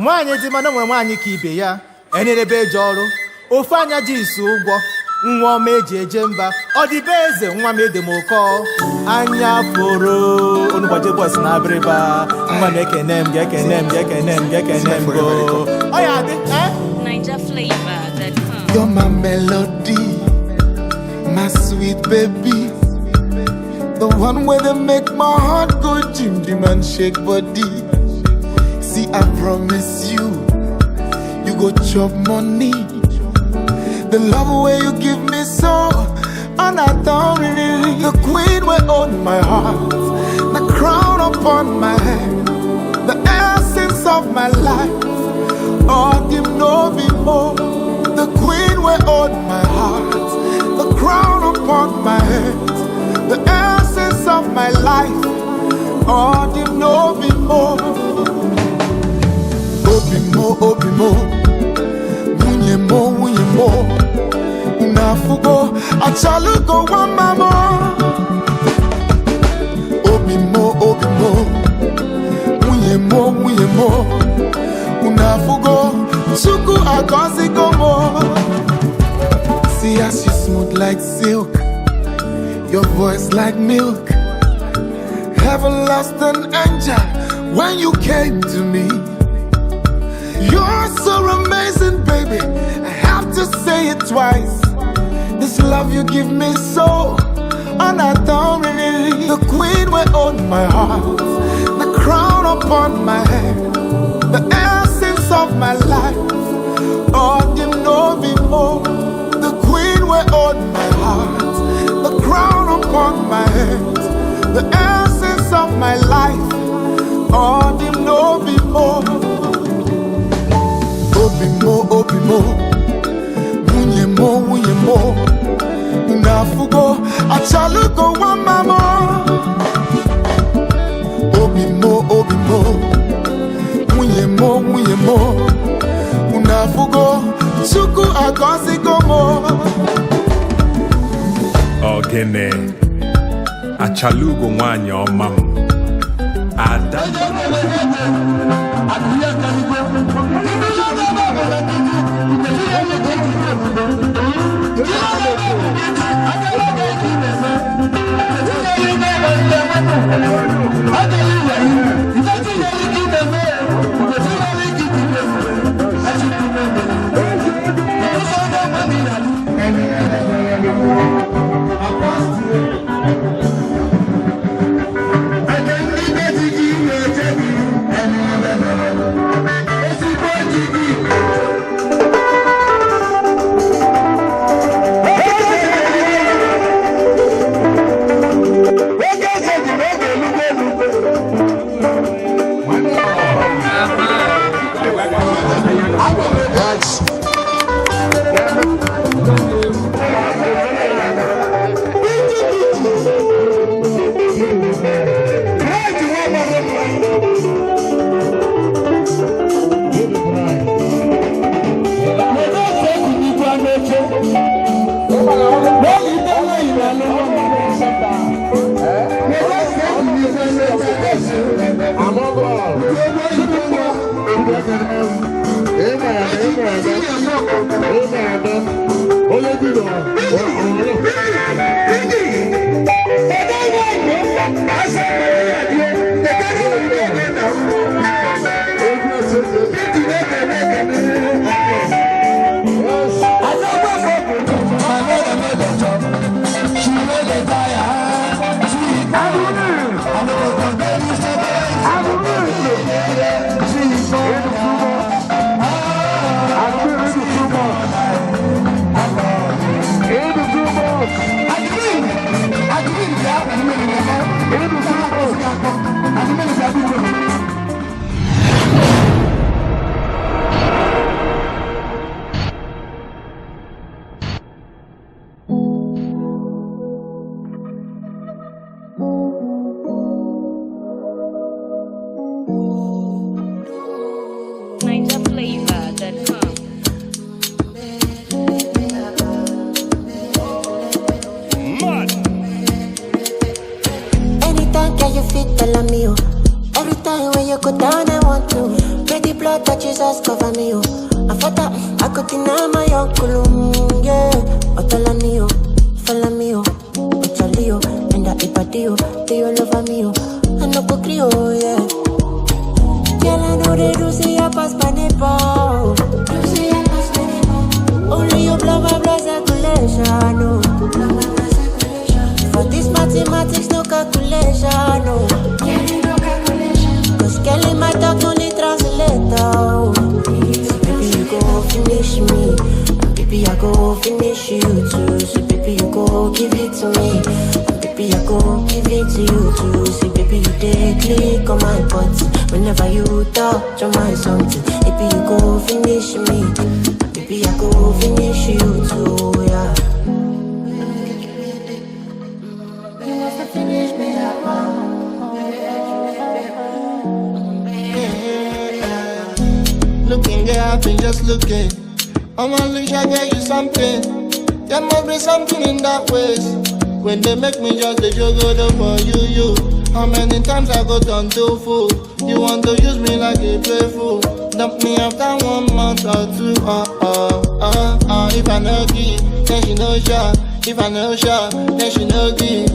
Nwaanyị dị mana nwere nwaanyị ka ibe ya. Enerebe eji ọrụ. Ofe anya ji isi ụgwọ. Nwa ọma eji eje mba. Ọ dị be eze nwa m ede m ụkọ. Anya foro. Onugbaje boys na abịrịba. Nwa m ekene m ga-ekene m ga-ekene m ga-ekene m go. Ọ ya adị, eh? NigerFlavor.com. You're my melody, my sweet baby. The one where they make my heart go jim jim and shake body. See, I promise you, you go chop money. The love way you give me so, and I don't really. The queen will own my heart, the crown upon my head, the essence of my life. Oh, give no be more. The queen will own my heart, the crown upon my head, the essence of my life. Oh, give no be more. Obi mo, obi mo, nwunye mo, nwunye mo. Unafugo, achalugo wa mamo. Obi mo, obi mo, nwunye mo, nwunye mo. Unafugo, Chukwu agọzigo mo. See as you smooth like silk, your voice like milk. Heaven lost an angel when you came to me. You're so amazing, baby. I have to say it twice. This love you give me so, and I don't really. The queen will own my heart, the crown upon my head, the essence of my life. Oh, you know me more. The queen will own my heart, the crown upon my head, the essence of my life. Oh, you know me more. Obi mo, obi mo, nwunye mo, nwunye mo. Unafugo, achalugo wa mamo. Obi mo, obi mo, nwunye mo, nwunye mo. Unafugo, Chukwu agọzigo mo. Ogene Achalugo nwanyị ọma m Ada. just cover me, oh. I fata, I could deny my uncle, yeah. Otala me, oh, follow me, oh. Ochali, oh, and I ipadi, oh. They all over me, oh. I no go cry, oh, yeah. Girl, I know they do say I pass my neighbor. Do say I pass my neighbor. Only you blow my blood circulation, no. Blow my blood circulation. For this mathematics, no calculation, no. Yeah, no calculation. Cause Kelly my talk no need translator. Oh. So baby, you go finish me. And baby, I go finish you too. So baby, you go give it to me. And baby, I go give it to you too. See, baby, you dey click on my buttons. Whenever you touch on my something, baby, you go finish me. And baby, I go finish you too, yeah. You must have finished me that one. Looking, yeah, I've been just looking. I'm on leash, I get you something. There must be something in that ways. When they make me just the juggle for you, you. How many times I go down to fool? You want to use me like a playful. Dump me after 1 month or two. If I no give, then she no sure. If I no sure, then she no give.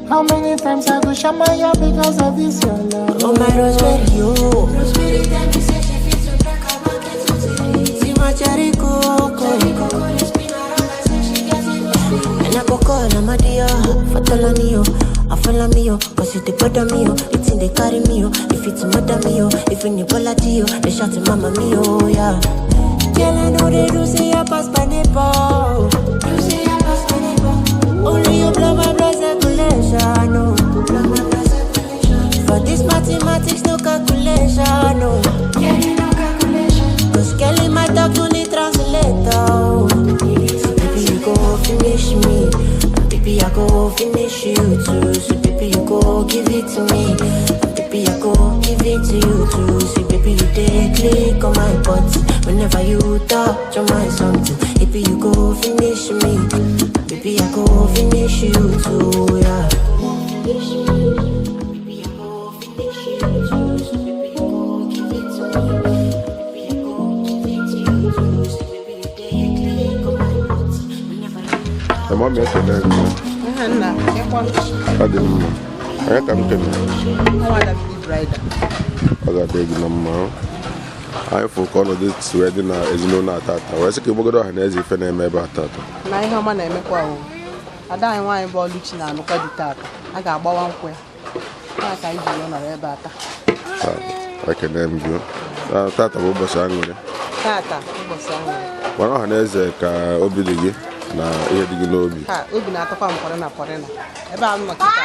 How many times I go shamaya because of this your love? Oh my rosemary, oh. Rosemary, tell me say she feels so black, I want to see my cherry coco. And I go call my dear, Fatala I follow me, oh, cause you the bother me, oh. It's in the carry me, oh. If it's mother me, oh. If in the quality, oh. They shout to mama me, oh, yeah. Girl, I know they do say I pass my neighbor. Do say I pass my neighbor. Only you blow my blood circulation, no. Blow my blood circulation. For this mathematics, no calculation, no. Yeah, no calculation. Cause Kelly my talk no need translator. Oh. So baby, you go finish me. And baby, I go finish you too. So baby, you go give it to me. And baby, I go give it to you too. So baby, you dey click on my buttons. Whenever you touch on my something, baby, you go finish me. And baby, I go finish you too, yeah. Finish me. Baby, I go finish you too. So baby, you go give it to me. Baby, I go give it to you too. So baby, you dey click on my buttons. Whenever you Mama m ekele gị. Ọ dị mma. Onye ka m kelere? Ọ ga-adị gị na mma. Anyị fụ ka ọnọdụ si wee dị na ezinụlọ atata wee sị ka ịgbagodo ọha na eze ife na-eme ebe atata. Na ihe ọma na-emekwa o. Ada anyị nwaanyị bụ Ọlụchi na-anụkwa di tata. A ga-agbawa nkwụ ya. Ya ka anyị ji wee nọrọ ebe a taa. Ekele m gị. Tata bụ ụbọchị aṅụrị. Tata ụbọchị aṅụrị. Gwara ọha na eze ka obi dị gị na ihe dị gị n'obi. Ha obi na-atọkwa m pọrịna pọrịna. Ebe a m nọ kịta.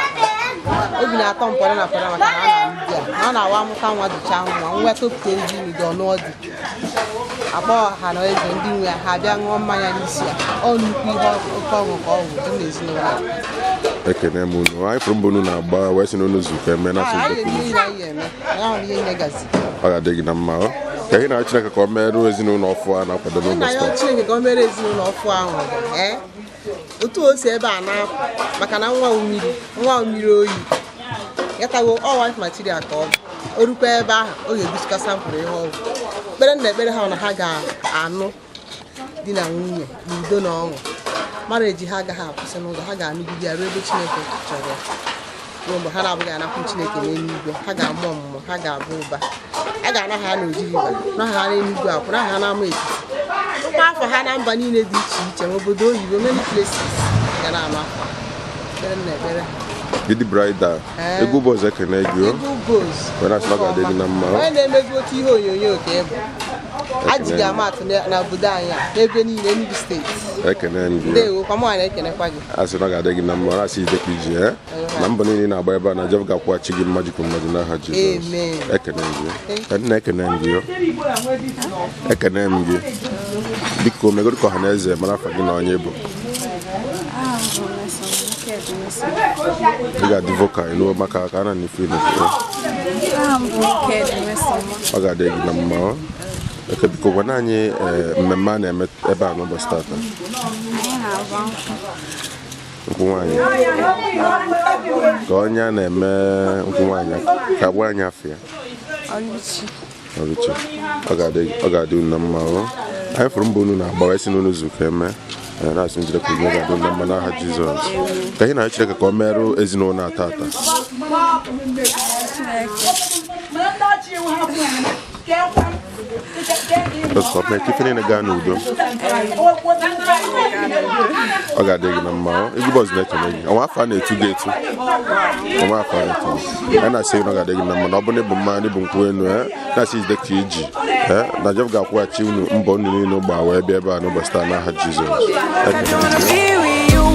Obi na-atọ m pọrịna pọrịna maka na a na-alụ di a. Na ọ na-awa amụta nwa dụcha nwa, nwa topụta ezi n'udo ọnụọ di. Akpọ ha na eze ndị nwe ya, ha bịa ṅụọ mmanya n'isi ya. Ọ nnukwu ihe oke ọṅụ ka ọ wụ dị n'ezinụlọ a. Ekene m unu. Anyị fụrụ mbụ unu na-agba wee sị na unu zukọ eme na asụ Anyị ga-eme ihe anyị ga-eme. Anyị ahụ ihe niile gazi. Ọ ga-adị gị na mma. Ka ihe na Chineke ka ọ merụ ezinụlọ ọfụ a na-akwado n'ụbọchị taa. Chineke ka ọ mere ezinụlọ ọfụ ahụ. Otu o si ebe a na-apụ maka na nwa mmiri oyi yatago all wife material ka ọ bụ. O rukwa ebe ahụ ọ ga-egosikwa sampụrụ ihe ọgwụ. Ekpere na ekpere ha na ha ga-anụ di na nwunye n'udo na ọṅụ. Marriage ha agaghị akwụsị n'ụzọ, ha ga-anụgide ya ruo ebe Chineke chọrọ ya. Ruo mgbe ha na-abụghị anapụ Chineke n'eluigwe, ha ga-amụ ọmụmụ, ha ga-aba ụba. A ga-ana ha n'Oji River, na ha n'Enugu akwụ, na ha n'ama etiti. Ụmụ afọ ha na mba niile dị iche iche, ma obodo oyibo, many places ga na-anụ akwa. Ekpere na ekpere. Gidi Bridal, Egwu Boys ekene gị o. Egwu Boys. Wee na-asị na ọ ga-adị gị na mma. Onye na-emezi otu ihe onyonyo ka ị bụ. Ajighị ama atụ n'obodo anyị a, n'ebe niile Enugu steeti. Ekene m gị. Ndewo, kwa mụ na-ekenekwa gị. Asị na ọ ga-adị gị na mma, ọ na-asị ide ka iji na mbọ niile na-agba ebe a na Jeff ga-akwụghachi gị mmaji kwuru mmaji n'aha Jizọs. Amen. Ekene m gị. Nna ekene m gị. Ekene m gị. Biko megoro ka ọha na eze mara afa gị na onye bụ. Ị ga-adị vocal ịnụ maka ka a na-efe n'obodo. Ọ ga-adị gị na mma. Eke biko gwana anyị mmemme a na-eme ebe a n'ụbọchị tata. Nkwụ nwaanyị. Ka onye a na-eme nkwụ nwaanyị ka gwa anyị afọ ya. Ọlụchi. Ọlụchi, ọ ga-adị unu na mma o. Anyị fụrụ mbọ unu na-agba wee sị na unu zuru eme. Anyị na-asị njide ka unu ga-adị unu na mma n'aha Jizọs. Ka anyị na Chineke ka ọ merụ ezinụlọ a tata. Ka ọ mee ka ife niile gaa n'udo. Ọ ga-adị gị na mma o. Egwu Bọz na-ekene gị. Ọnwa afọ a na-etu gị etu. Ọnwa afọ a na-etu gị. Anyị na-asị gị na ọ ga-adị gị na mma na ọ bụ na ịbụ mma na ịbụ nkwụ enu na-asị jide ka iji na Jeff ga-akwụghachi unu mbọ unu niile gba wee bịa ebe a n'ụbọchị taa n'aha Jizọs. Ekene gị. Be with you.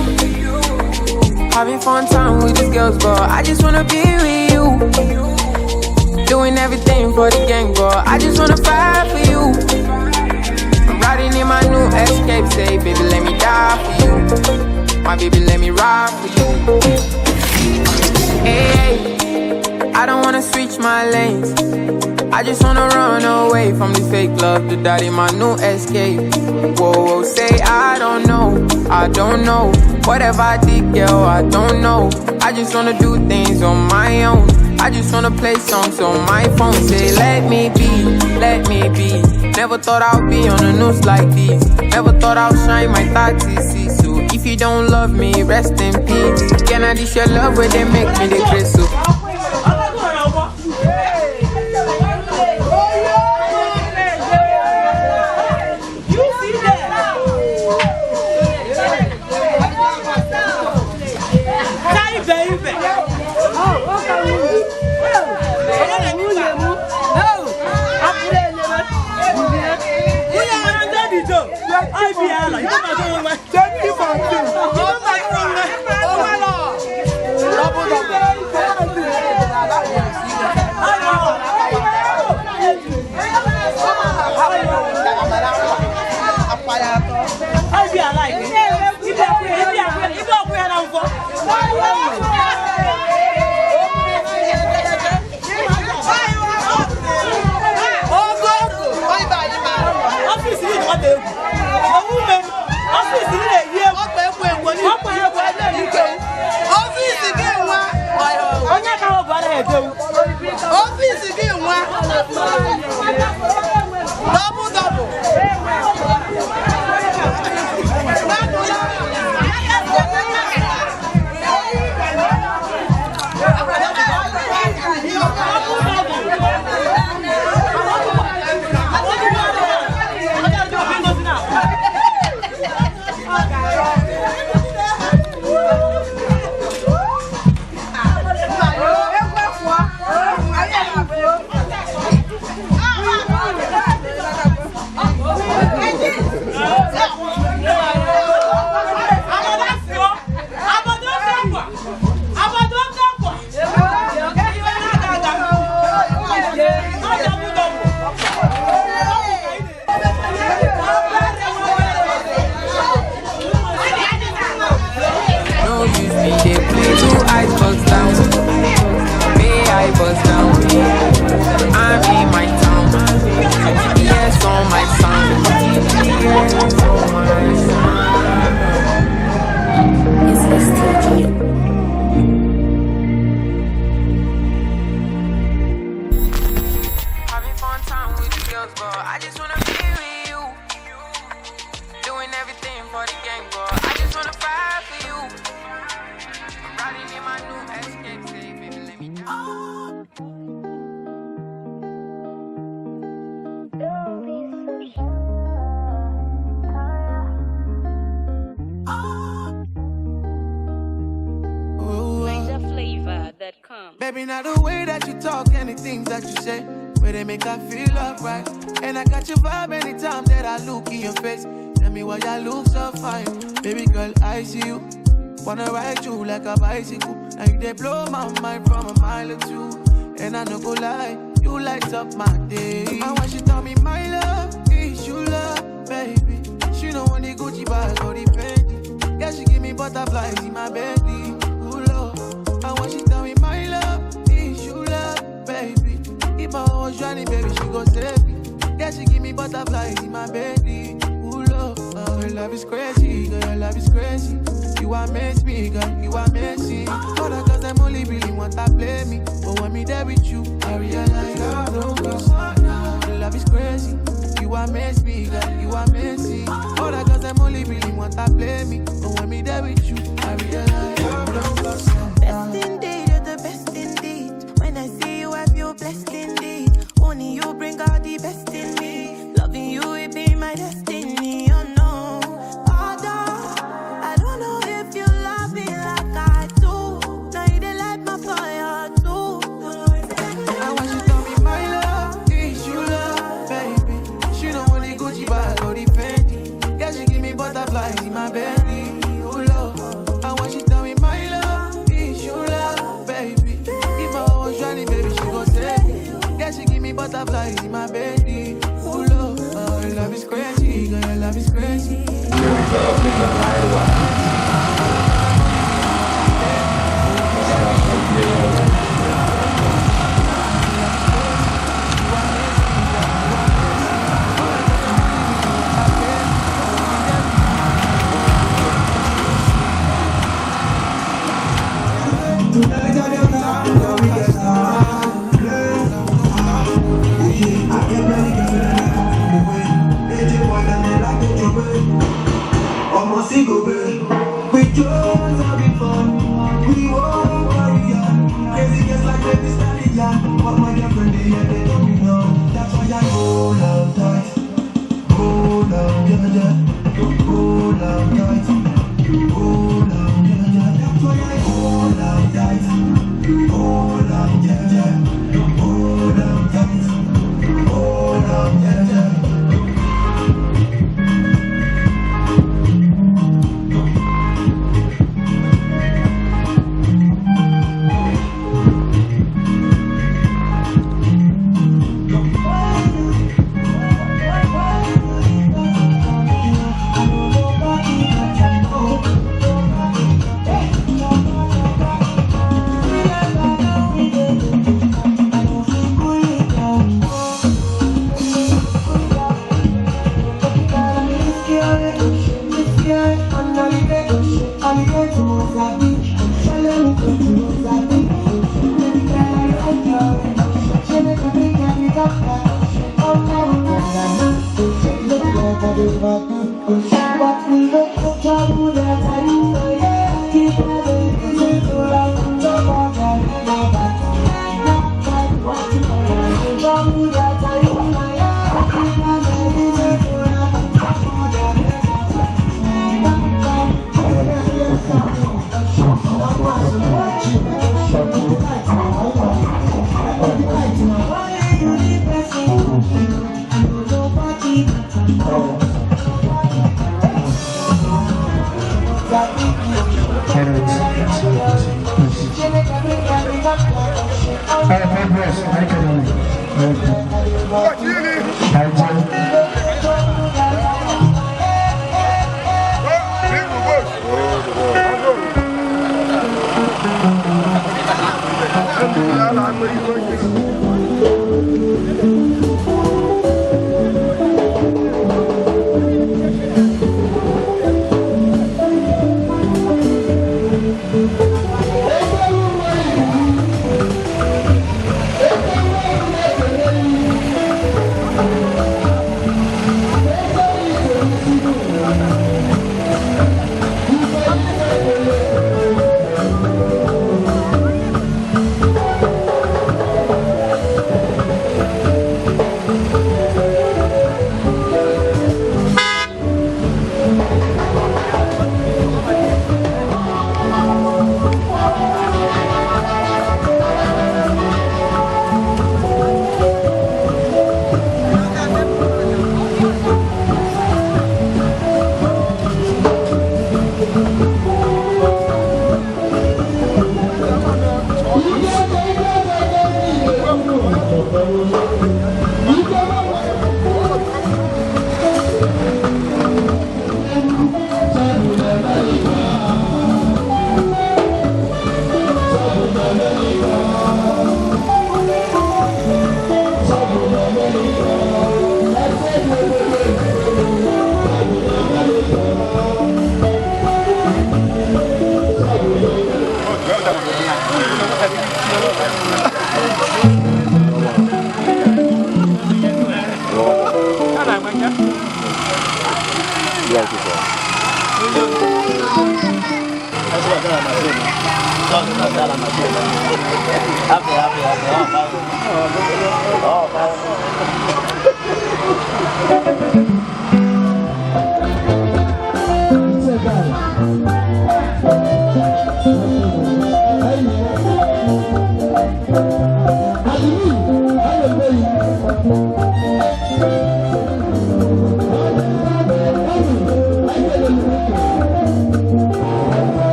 Having fun time with these girls, but I just wanna be with you. Doing everything for the gang, but I just wanna fight for you. I'm riding in my new escape, say, baby, let me die for you. My baby, let me ride for you. Hey, I don't wanna switch my lanes. I just wanna run away from this fake love. The daddy, my new escape. Whoa, whoa, say I don't know, I don't know. Whatever I did, girl, I don't know. I just wanna do things on my own. I just wanna play songs on my phone. Say, let me be, let me be. Never thought I'd be on the news like this. Never thought I'd shine my thoughts, see. So if you don't love me, rest in peace. Can I dish your love where they make me the grace? So Baby, now the way that you talk and the things that you say, where they make I feel alright. And I got your vibe anytime that I look in your face. Tell me why you look so fine. Baby girl, I see you. Wanna ride you like a bicycle. And you they blow my mind from a mile or two. And I no go lie, you light up my day. And when she tell me my love is you love, baby. She don't want the Gucci bag or the Fendi. Yeah, she give me butterflies in my belly. Ooh, love. And when she tell me my love is you love, baby. If I was drowning, baby, she go save me. Yeah, she give me butterflies in my belly. Ooh, love. Your love is crazy, girl, your love is crazy. You amaze me, girl, you amaze me. All the girls, them only really want to play me. But when me there with you, I realize I don't go. love is crazy. You amaze me, girl, you amaze me. All that girls, them only really want to play me. But when me there with you, I realize love don't cost no Best indeed, you're the best indeed. When I see you, I feel blessed indeed. Only you bring out the best in me. Loving you, it be my destiny. Oh no, although I don't know if you love me like I do. Now you dey light my fire too. And when she tell me my love is you love, baby. She don't want the Gucci bag or the Fendi. Yeah, she give me butterflies in my belly. Oh love. And when she tell me my love is you love, baby. If I was drowning, baby, she gon' save me. Yeah, she give me butterflies in my belly. Oh love, oh, your love is crazy, girl, your love is crazy.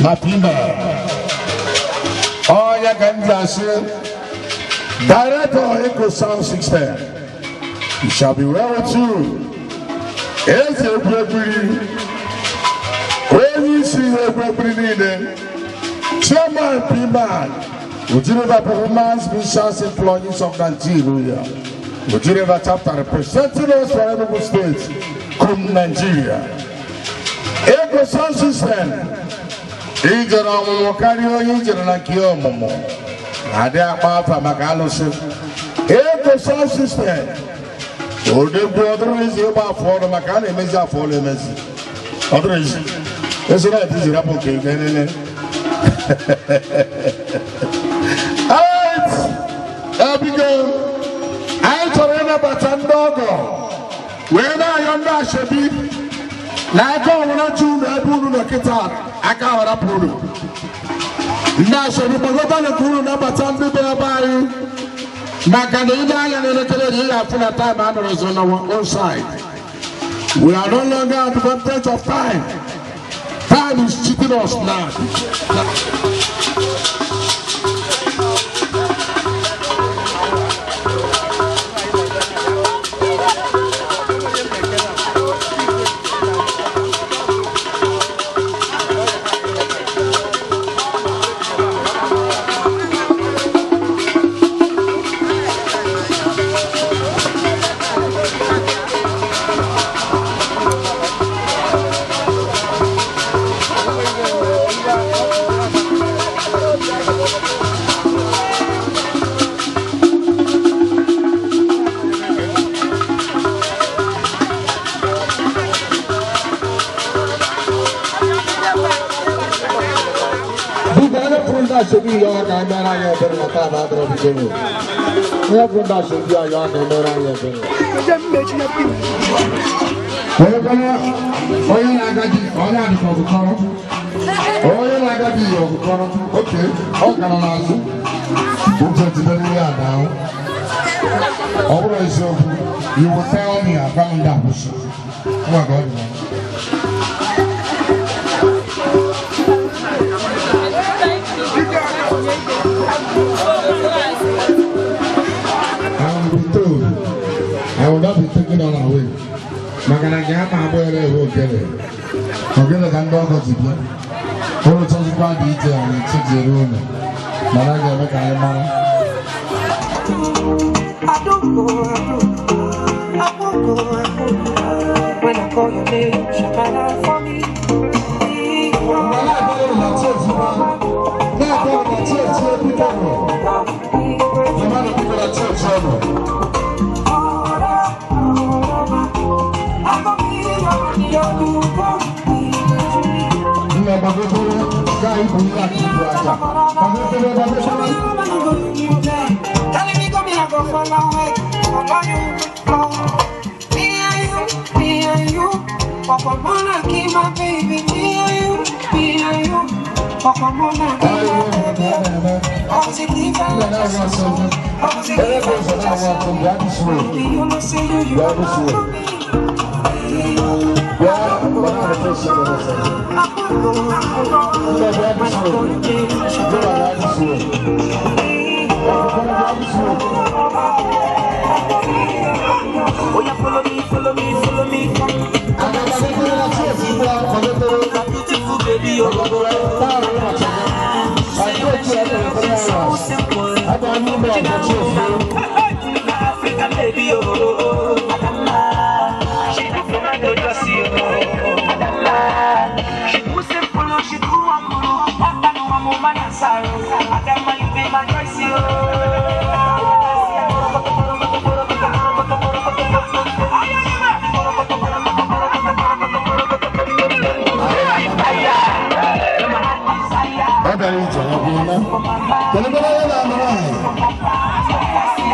Mapimba. Onye ka m ji asị, Director Eco Sound System, it shall be well with you. Eze egwuregwu, onye isi ihe egwuregwu niile, Chairman Piman, Oji River Performance Missions Employees of Nigeria, Oji River Chapter representing us for Enugu State, Kum Nigeria. Eco Sound System, ijere ọmụmụ karịa onye ijere na nke ọmụmụ na-adị akpa afa maka alụsị. Eco Sound System, odegwu ọdụrụzi ịgba afọ ọrụ maka a na-emezi afọ ọrụ emezi ọdụrụzi esoro etizi rapụ nke nke nene. Alright, ebigo anyị chọrọ ịnabata ndị ọgọ wee na-ayọ ndị ashebi na aka ọwụra chi unu ebe unu nọ kịta aka ọrapụ unu. Ndị ashebi gbagotanụ ka unu nabata ndị be ebe anyị maka na ile anya n'elekere na ihe afụ na time a nọrọ on our own side. We are no longer at the advantage of time. Time is cheating us now. Ashebi ya ka emere anyị ebere na taa na adọrọ bidoro. Onye bụ ndị ashebi ya ka emere anyị ebere. Onye na-agadi onye adịka ọgụkọrọ. Onye na-agadi ya ọgụkọrọ. Oke, ọ gara n'azụ. Ụjọ jidere ihe a n'ahụ. Ọ bụrụ eziokwu, you will tell me agwa m ndị akwụsị. Nwa ka ọ dị na. I will be told I will not be taken all away. Maka na nke ha ma abụọ ere ewe ogele. Ogele ka ndị ọgọ ji bịa. Ụlọ chọzikwa dị iche anyị chijere unu. Mana a ga-eme ka anyị mara. I won't go, I won't go. When I call your name, shakara for me. tebụl. Mmadụ bikọrọ chọọchị ọnụ. Nna gbagotere ka ibu ihe aka ibu aja. Gbagotere gbagotere. Oh, yeah, follow me, follow me, follow me. Beautiful baby, oh. So simple. African baby, oh. She do for my daughter, see, oh. She do simple, she do amuro. Adama, mama, nasaro. Adama, you be my choice, oh. Ọ bịara ije ya bụ na kedu ebe onye na-anụ nwaanyị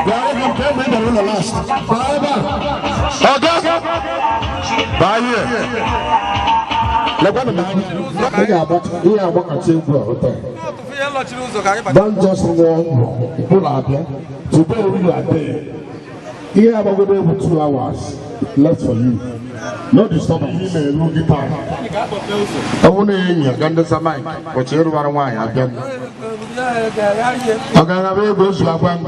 bịa ebe nke mgbe ị bịara ụlọ last baa ebe a ọga baa here lekwanụ m anya ị ga-agbakọta egwu a ụtọ. Don't just ṅụọ mkpụrụ abịa today we are there. Ihe agbagodo egwu 2 hours left for you, no disturbance. Ị na-eru gị taa ọ bụrụ na enyi aga ndesa mike ụbọchị ịrụwara nwaanyị abịa m ọ ga-agaba ego ozu agwa m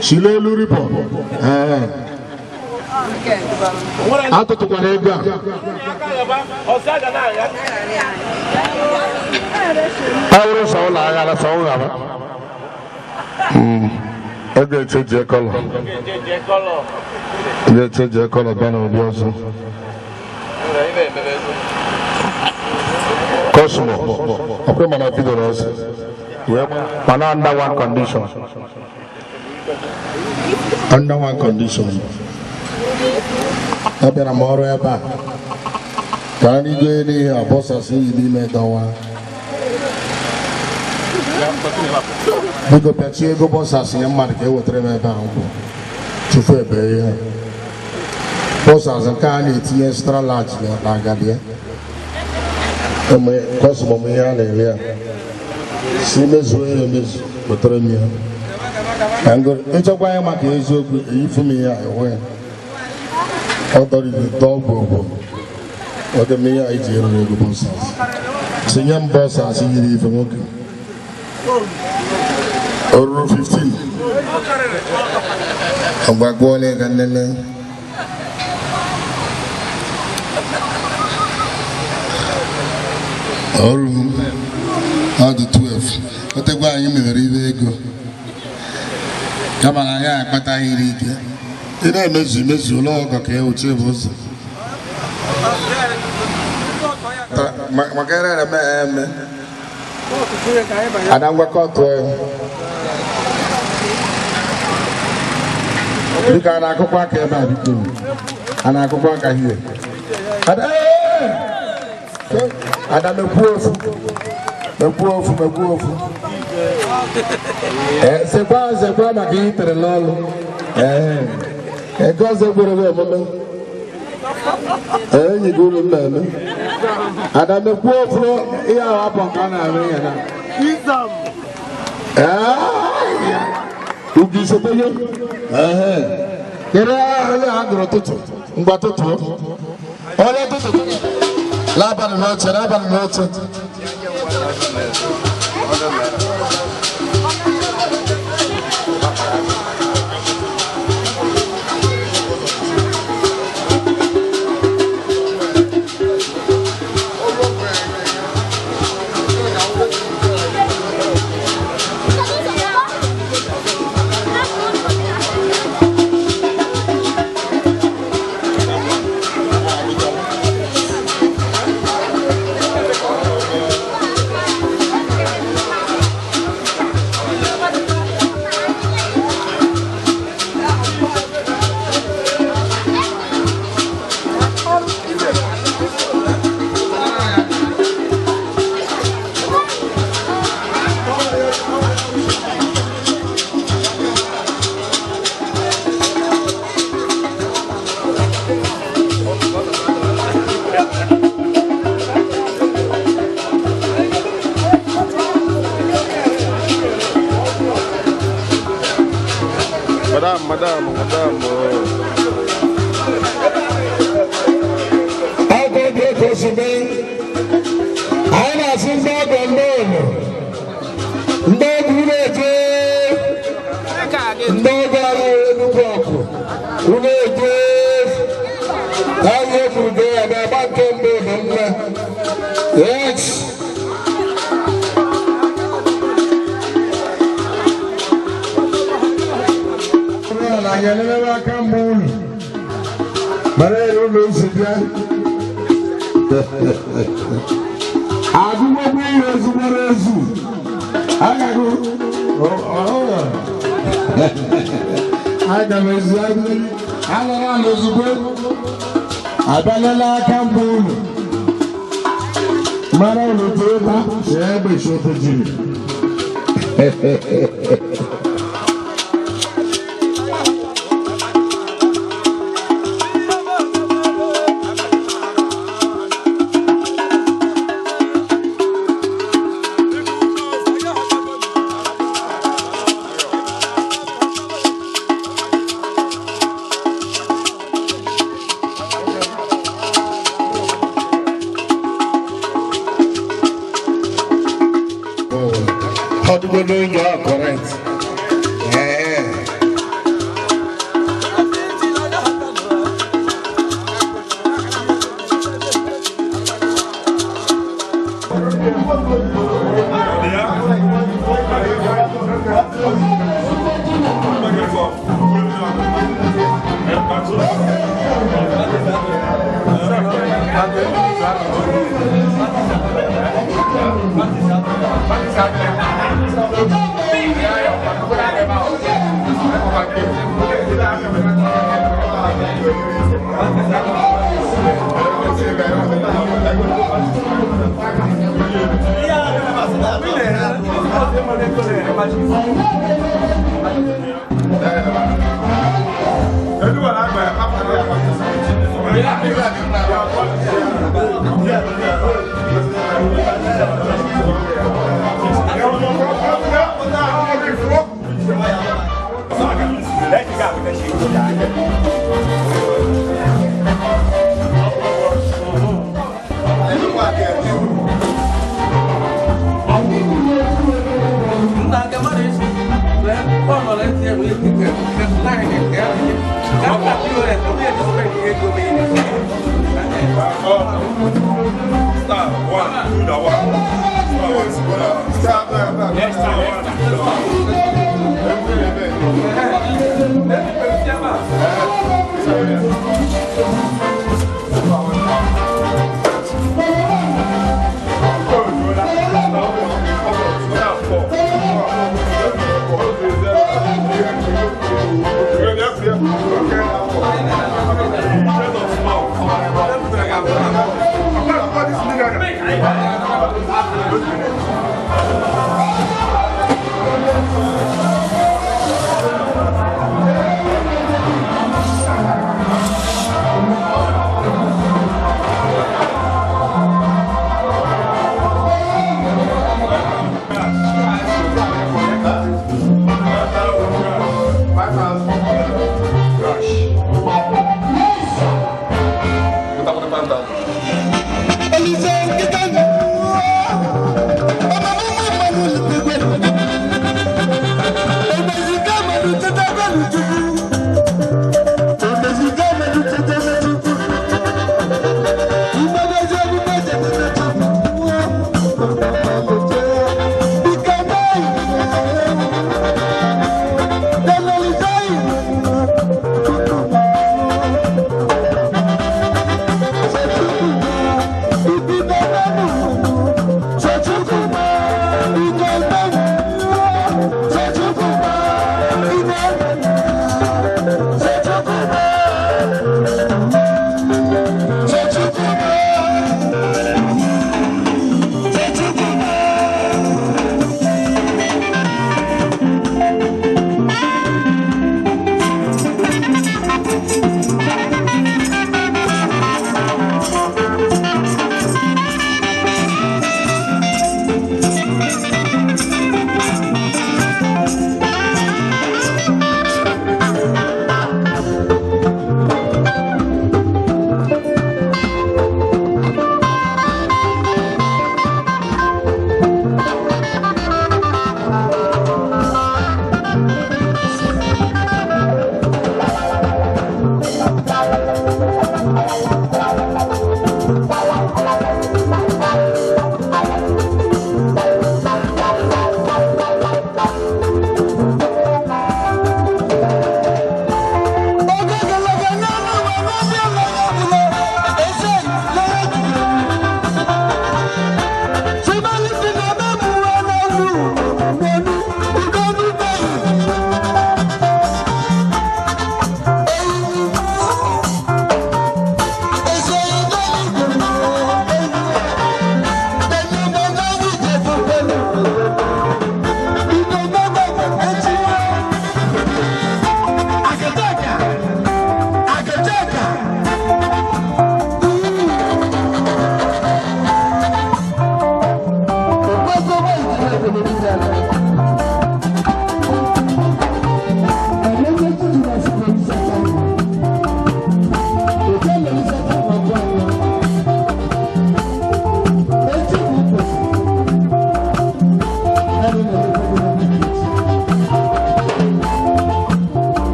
shile elu ripọ. Ee, atụtụkwara ego a ọ bụrụ sọ ụlọ ahịa ala sọ ụlọ aba ego echeji kọlọ ego echeji kọlọ bịa n'obi ọzọ Cosmo ọkwe mana bidoro ọzọ mana under one condition, under one condition. Abịara m ọrụ ebe a ka a rigo elu ihe abọsasị iyi n'ime dọwa. Biko pịachie ego bọsasị nye mmadụ ka e wetara m ebe ahụ tupu ebe ihe bọsasị nke a na-etinye extra large na agadi ya kọsụmọ m ihe a na-ere ya si mezuo ya emezu wetara m ya ka ngoro ịchọkwa ya maka eziokwu eyifu m ihe a enwe ya ọ dọrọ dọọ gwogwo oge m ihe a iji eruru ego bọsasị tinye m bọsasị yiri ife nwoke o ruru 15 ọgbagbuola ga nlele ọrụ ọ dị 12 otegwe anyị mewere ibe ego kama na anyị akpataghị iri ike ị na-emezu emezu ụlọ ọgọ ka ewuche bụ ụzọ maka ere eme eme ada ngwakọ tụọ ya biko a na-akụkwa aka ebe a biko a na-akụkwa aka hie ada ada mekwuo ofu mekwuo ofu mekwuo ofu. Ee, sekwa sekwa maka ihe itere n'ọlụ. Ee, ego ọzọ gwere gị omume. Ee, enyi gị uru m na-eme ada mekwuo ofu ihe ahụ apọ nke a na-arụ ihe na ubi isotenye. Ee, kedu onye a gụrụ tụtụ ngwa tụtụọ onye tụtụ n'abalị n'oche n'abalị n'oche. Madam, madam, madam. Ọgọ dị otu o si mee. Anyị na-asị ndị ọgọ ndị ụlọ. Ndị ọgọ unu eje. Ndị ọgọ anyị Enugwu ọkụ. Unu eje. Anyị ekwuru gị ya na-agba nke mbụ dị mma. Yes. Ala anyị elelebe aka mbụ unu. Mara ere ụlọ isi bịa. Agụgbogbo ihe ezugboro ezu. Agaghị aga m ezu alara ala ozugbo. Abịalela aka mbụ unu. Mara unu tụrụ ya egbe shoto jiri. Ọdụgodo onye ọ correct. Ee.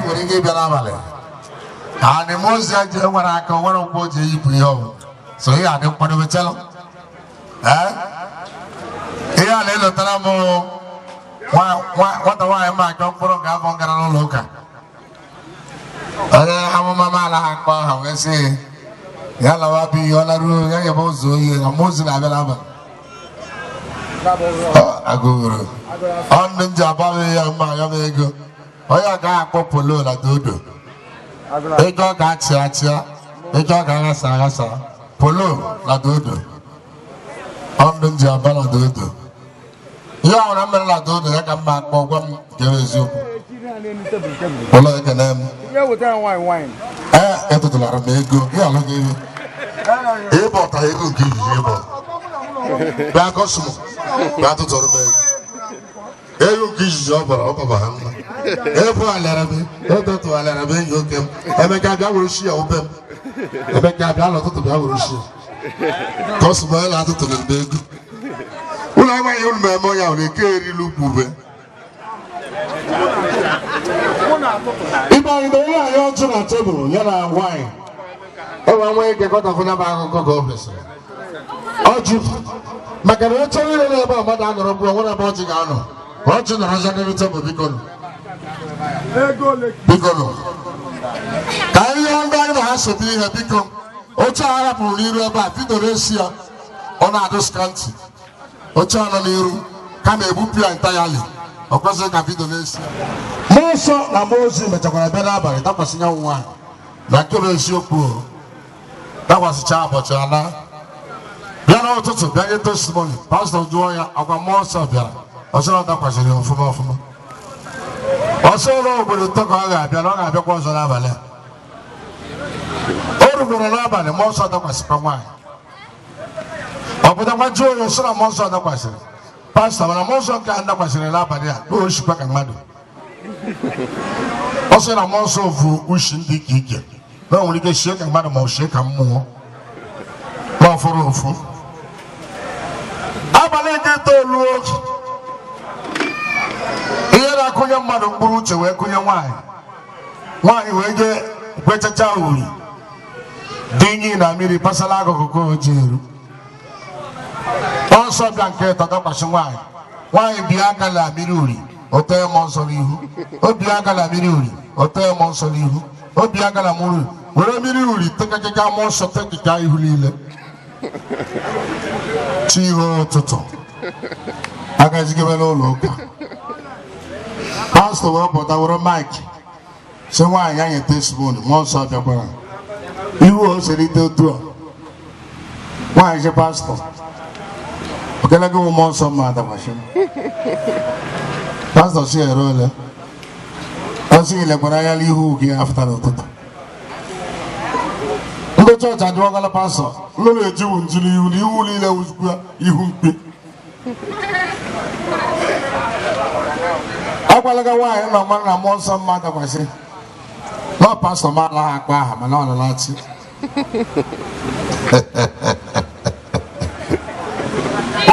Nwere ike ịbịa n'abalị anị m ozi a ji nwere aka o nwere mgbe o ji eyipụ ihe ọbụla so ihe adị nkwadobe chelụ. Ee, ihe a na-elotara m nwata nwaanyị m achọ mkpụrụ nke afọ gara n'ụlọ ụka onye amụma m anaghị akpọ aha wee sị ya lawa bụ ihe ọ laruo ya nyebe ụzọ oyi na mmụọ ozi na-abịa n'abalị. Agụrụ ọnụ m ji agbanwe ya mma ya m ego onye agaghị akpọ polo na dodo ego ọ ga-achị achịa ego ọ ga-aghasa aghasa polo na dodo ọnụ m ji aba na dodo ihe ọ bụla m mere na dodo ya ka mma akpọ gwa m nke bụ eziokwu polo ekene m. Ee, etụtụlara m ego gị alụ gị ihe ịbọta ego nke izizi ịbọ bịa kọsụmụ bịa tụtụrụ m ego ego nke izizi ọ bọrọ ọ baba ha mma ebe alịara m etotu alịara m enyi oke m Emeka bịa were shi ya ube m Emeka bịa n'ụtụtụ bịa were shi ya kọsụmụ onye na-atụtụrụ m ego ụlọ amaghị unu ma eme onye ahụ na-eke erila ukwu ube ibe anyị na onye anyị ọjụ na tebụl ya na nwaanyị enwe nwa ike kọtafụ ya bụ akụkọ ka o mesịrị ọjụ maka na oche niile na ebe a mmadụ anọrọ mgbe onwere ebe ọjị ga-anọ ọjị nọrọ ọzọ n'elu tebụl biko nụ biko nụ ka anyị yọọ ndị anyị na ha sobe ihe biko oche a rapụrụ n'iru ebe a bidoro esi ya ọ na-adụ skanti oche a nọ n'iru kama egbupụ ya ntayali ọ kwesịghị ka bido n'esi ya. Mmụọ nsọ na mmụọ ozi mechakwara bịa n'abalị dakwasị ya nwaanyị na nke bụ eziokwu o dakwasịcha ụbọchị ala bịa n'ụtụtụ bịa nye testimony pastọ jụọ ya agwa mmụọ nsọ bịara ọsọ na ọ dakwasịrị ya ọfụma ọfụma ọsọ ụlọ obodo ụtọ ka ọ ga-abịa na ọ ga-abịakwa ọzọ n'abalị a o rukwara n'abalị mmụọ nsọ dakwasịkwa nwaanyị ọ pụtakwa jụọ onye sị na mmụọ nsọ dakwasịrị pastọ mana mmụọ nsọ nke a dakwasịrị n'abalị a na o shikwa ka mmadụ ọ sị na mmụọ nsọ vu ushi ndị ike ike na o nwere ike shie ka mmadụ ma ọ shie ka mmụọ na ọ fụrụ ụfụ abalị nke itoolu ihe na-akụnye mmadụ mkpụrụ uche wee kụnye nwaanyị nwaanyị wee jee gwechacha uri dị inyi na mmiri pasala akụkụ ka o ji eru ọsọ bịa nke ịtọ dakwasị nwaanyị nwaanyị bie aka na mmiri uri o tee mmụọ nsọ n'ihu o bie aka na mmiri uri o tee mmụọ nsọ n'ihu o bie aka na mmiri uri were mmiri uri tekekeka mmụọ nsọ tekeka ihu niile chi ihe ụtụtụ agazigebe n'ụlọ ụka pastọ wee pụta were maịkị sị nwaanyị anyị testimony mmụọ nsọ bịakwara ihu o selite otu a nwaanyị sị pastọ okelego mmụọ nsọ mma adakwasị m pastọ si ere ole ọ sị gị lekwara anya n'ihu gị afụta n'ụtụtụ ndị chọọchị adịwagala pastọ ndị na-ejiwu nju n'ihu na ihu niile wụzikwa ihu mkpi agwalaga nwaanyị nọ mara na mmụọ nsọ mma dakwasị na pastọ m anaghị akpọ aha mana ọ nọlachi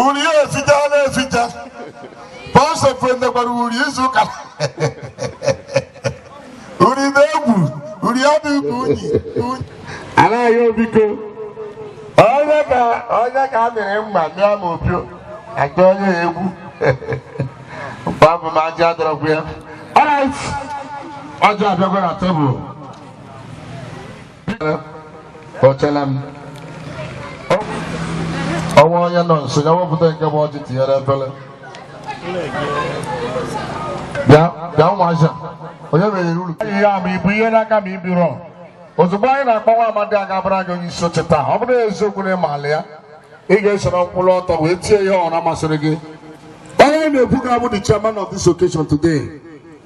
uri ya eficha na-eficha pastọ fendekwara uri izu ụka uri na-egwu uri adịghị ka unyi anaghị biko onye ka onye ka a mịrị mma mịa ma opio aka onye ya egwu mgbe abụ m aja adọrọkwu ya. Alright, ọjọ abịakwa na tebụl ochela m ọnwa onye nọ nso ya wepụta nke bụ ọjị tinyere efere bịa bịa ụmụazị a onye mere uru ya ma ibu ihe n'aka ma ibiro ozugbo anyị na-akpọ nwa amadi a ga-abara gị onye isi oche taa ọ bụrụ eziokwu na ịma ala ya Ị ga-esoro mkpụrụ ọtọ wee tie ihe ọra masịrị gị. Onye na-ekwu ga-abụ the chairman of this occasion today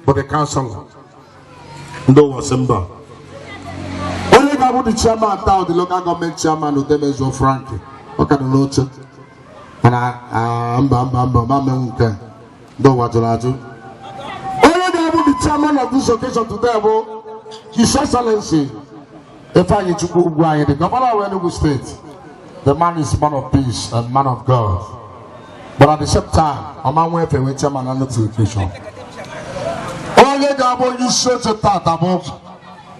bụ the councilor. Ndị ụwa sị mba. Onye ga-abụ the chairman taa, the local government chairman, Udemezuo Frank, ọ ka nọ n'oche. Mana mba, mba, mba, ma menwu nke a. Ndị ụwa jụrụ ajụ. Onye ga-abụ the chairman of this occasion today bụ His Excellency Ifeanyi Chukwu Ugwuanyi, the governor of Enugu State. The man is man of peace and man of God. But at the same time, ọma nwa efe wee chairman on this occasion. Onye ga-abụ onye isi oche tata bụ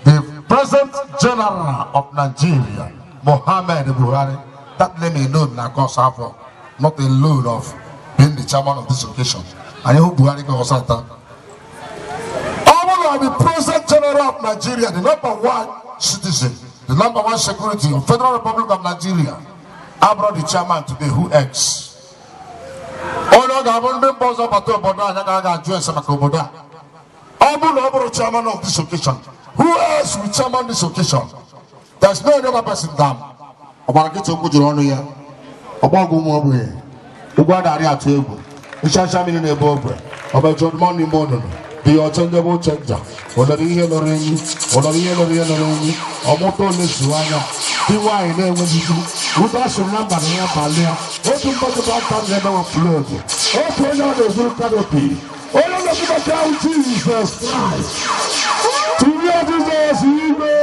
the President General of Nigeria, Mohammed Buhari. That name alone na cause havoc, not alone of being the chairman of this occasion. Anyị hụ Buhari ka ọsọ ata. Ọ bụrụ na the President General of Nigeria, the number one citizen, the number one security of Federal Republic of Nigeria, abụrụ the chairman today, who else? Onye ọ ga-abụ ndị mba ọzọ bata obodo anyị ga ajụ ese maka obodo a. Ọ bụrụ na ọ bụrụ chairman of this occasion, who else will chairman this occasion? There's no other person than ọgbara nkịtị okwu jụrụ ọnụ ya. Ọgbọgwụ ụmụ ogbenye, ụgwọ adarị atụ egwu, nchacha mmiri na-ebe ogbe, ọbajọ mmụọ n'ime onunu, the unchangeable changer, ụlọrọ ihe lọrọ enyi, ụlọrọ ihe lọrọ ihe lọrọ enyi, ọmụta ole zuo anya, di nwaanyị na-enweghị ụda soro na mba na ya balị ya, otu mgbakọta aka na-emewe flood, otu onye ọ na-ezuru canopy, onye na-ebubata ahụ, Jizọs Kraịst. Tinye Jizọs igwe.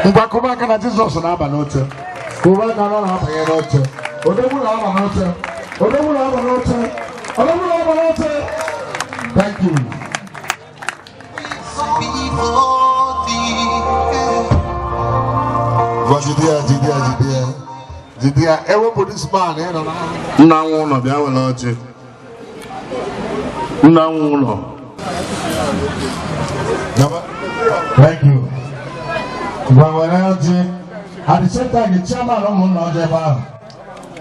Ngwa, kụba aka na Jizọs na-aba n'oche. Kụba aka na ọ na-abanye n'oche. Odogwu na-aba n'oche. Odogwu na-aba n'oche. Odogwu na-aba n'oche. Thank you. Ngwa, jide ya, jide ya, jide ya, jide ya. Ewepụ this man ị nọ na nna nwe ụlọ bịa were ọjị. Nna nwe ụlọ. Thank you. Ngwa, were ọjị. At the same time, the chairman ụmụnna ọjị ebe ahụ.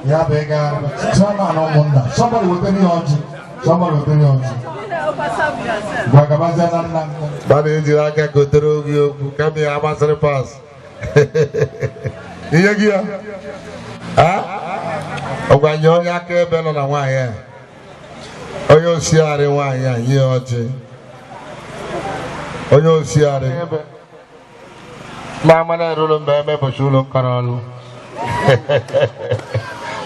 Ya bụ ịga chairman ụmụnna. Somebody wetara ya ọjị. Somebody wetara ya ọjị. Ngwa, gabazie na nna nna. Mmadụ ejiri aka gotere oge okwu kama ya agbasịrị pas Ihe gị ya. Ọgwa nye onye aka ebe nọ na nwaanyị a, onye osiarị nwaanyị a, nye ọjị onye osiarị. Ma amana eruru mgbe emepụcha ụlọ nkọrọ ọnụ.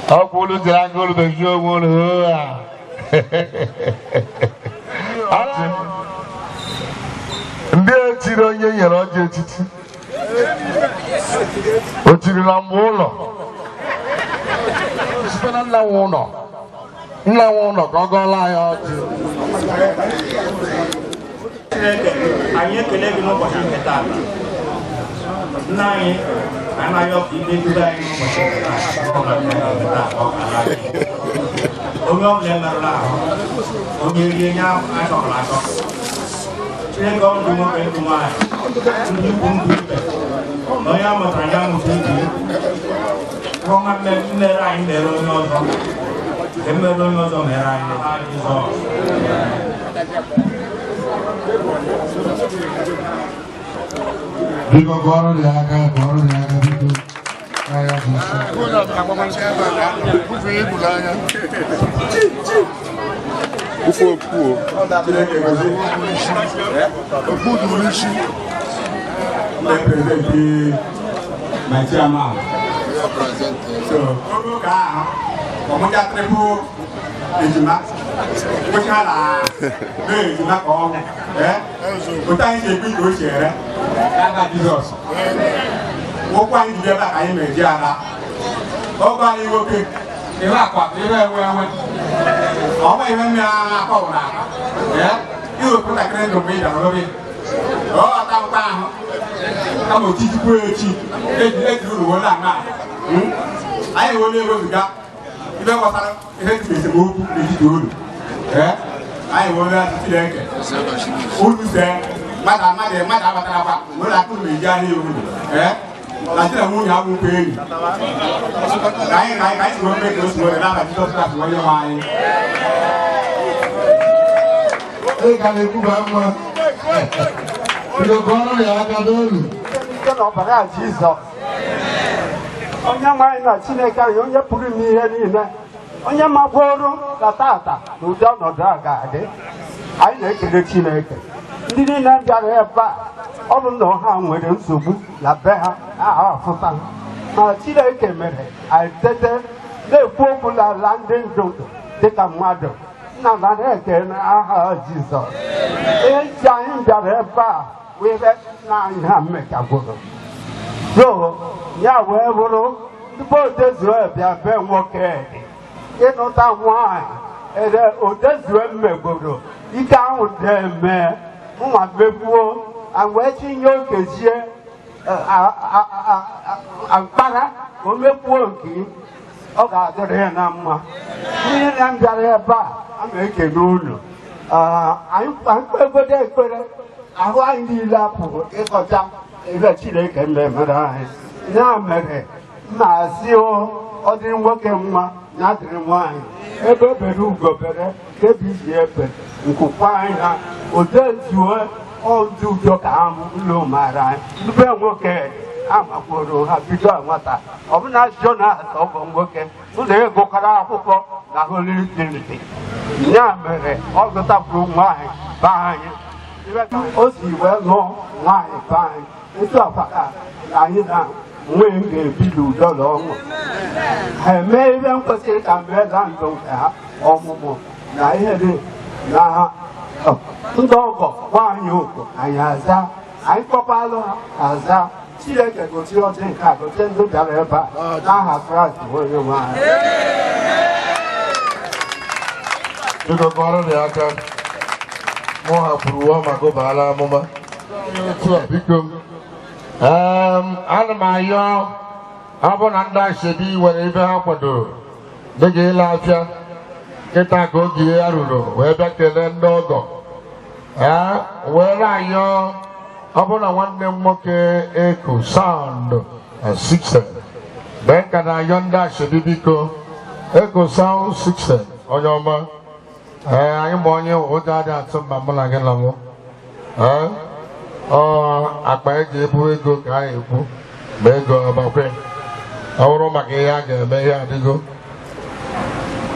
Ọkwa olu jiri aka olu mechie onwe olu hoo ha. Ọjị. Ndị etiri onye nyere ọjị etiti. O tiri na mgbe ụlọ. Site na nna nwe ụlọ. Nna nwe ụlọ ka ọ gọọla anyị ọjị. Chineke anyị, ekele gị n'ụbọchị nke taa. Nna anyị, anaghị ọkụ ime eduga anyị n'ụbọchị nke taa. Ọ ga nke taa ka ọ ga-ala anyị. Onye ọbụla emerụla ahụ, onye rie nye achọrọ achọ. Chineke, ọ ndụ nwoke, ndụ nwaanyị, ndị ikwu, ndụ ibe na onye a mụtara ya amụta ibe ọma. Mmere anyị mere onye ọzọ, nke mmere onye ọzọ mere anyị n'aha Jizọs. Biko kụọrọ ya aka, kụọrọ ya aka biko. N'agha bụ isi. Ufu okwu o. Okwu duru isi. Represent my chairman. So, oge ahụ, ọmụja triple ejima, kwụcha na mee ejima ka ọ bụ. Otu anyị si ekwu ka o si ere, n'aka Jizọs. Ụkwụ anyị ji ebe a ka anyị na-eji ala. Ọgọ anyị nwoke, ihe akwa, ihe enwe enwe. Ọma ihe mmiri akọ wụrụ aka. Iwepụ ntakịrị ndụ mgbe ị bịara n'oge. Ọ ghọta ahụ kama otiti kwuo echi eji eji uru wee na anyị wee na-ewezuga ibe gbasara ihe dị esemokwu n'etiti unu. Anyị wee na Chineke unu see mmadụ mmadụ mmadụ abatara were akụ na eji ahịa ewu na di na nwunye abụkwa enyi ka anyị ka anyị ka anyị si wee mee ka o si wee n'aha Jizọs Kraịst onye nwe anyị. Ị ka na-ekwuba mma. Biko kụọrọ ya aka n'olu. Site n'ọbara Jizọs. Onye nwe anyị na Chineke anyị, onye pụrụ ime ihe niile, onye magworo na tata na ụdị ọnọdụ a ga-adị, anyị na-ekele Chineke. Ndị niile bịara ebe a, ọ bụ na ha nwere nsogbu na be ha ahụ afụta ha, ma Chineke mere anyị tete na-ekwu okwu n'ala ndị ndụ dịka mmadụ. Nna m na-ekele aha Jizọs. Eji anyị bịara ebe a were nna anyị ha mmechagworo so ya wee bụrụ tupu Odezue bịa be nwoke ịnụta nwaanyị ere Odezue mmegoro ike ahụ dị-eme nwa megbuo wee tinye okezie mkpara ka o mekwuo nke ọ ga-adịrị ya na mma. Ndị na m bịara ebe a, a na-ekele unu. Anyị kpegodo ekpere ahụ anyị niile apụghị ịkọcha ihe Chineke mmemere anyị. Ya mere m na-asị ọ dịrị nwoke mma na adịrị nwaanyị, ebe bere ugo bere, ebe isi ebe nkwukwa anyị ha Odezue ọdụ udo ka ahụ ụlọ maara anyị. Mbe nwoke amakwuru ha bido nwata, ọbụna Jonas ọgọ nwoke ụlọ ịgụkọrọ akwụkwọ na Holy Trinity. Ya mere ọ gụtakwuru nwaanyị be anyị, o si wee lụọ nwaanyị be anyị. Etu akwaka anyị na nwunye m ga-ebi n'udo na ọṅụ, ha eme ihe m kwesịrị ka mee na ndụ nke ha, ọmụmụ na ihe dị na ndị ọgọ nwaanyị okwu anyị aza, anyị kpọkwalụ ha aza. Chineke gosi ọjị nke a, gosi ndị bịara ebe a n'aha Kraịst onye nwe anyị. Biko kọrọ dị aka mụ hapụrụ uwe ma gụbaala amụma otu a. Biko, ana m ayọ, ọ bụ na ndị ashebi nwere ibe ha kwadoro dịka ịla afịa kịta ka oge ya ruru wee bịa kelee ndị ọgọ, ee were ayọ, ọ bụ na nwanne m nwoke Eko Sound System mgbe nka na-ayọ ndị ashebi, biko Eko Sound System onye ọma, ee anyị ma onye ụjọ adịghị atụ mma mụ na gị na mụ, ee ọ akpa eji ebu ego ka anyị ekwu ma ego ọgbakwe ọ bụrụ maka ihe a ga-eme ihe adịgo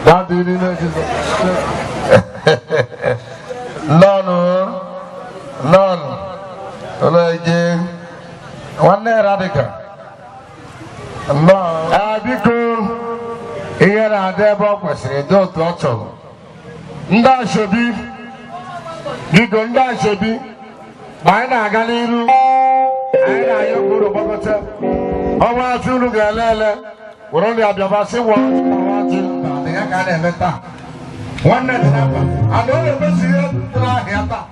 dadị n'ime Jizọs. Nnọọnụ nnọọnụ ụlọ ege nwanne radika nnọọ. Ee biko, ihe na-adị ebe ọ kwesịrị dị otu ọ chọrọ. Ndị ashebi, biko ndị ashebi, ma anyị na-aga n'iru, anyị na-ayọ ka unu gbakọta ọnwa afọ unu ga-ele ele were ndị abịaba sị wọ ọjị ya ka a na-eme taa. Nwanne dị na mba ana ọ na-emezu ihe dị n'ahịa taa.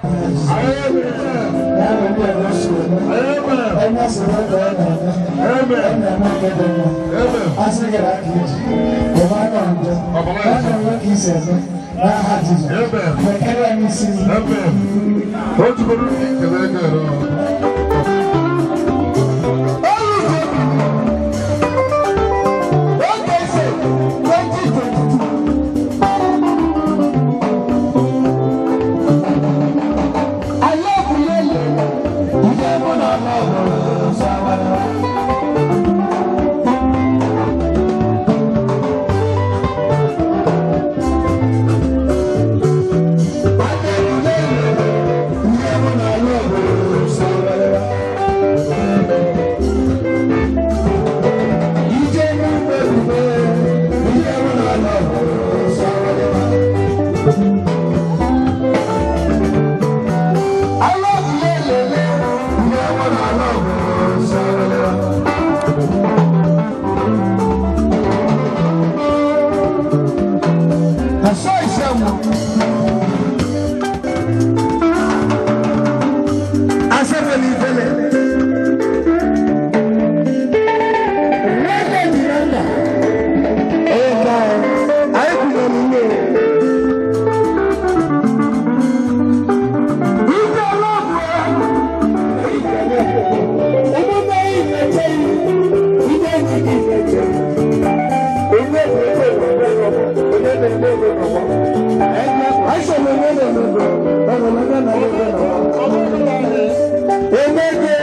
Emege,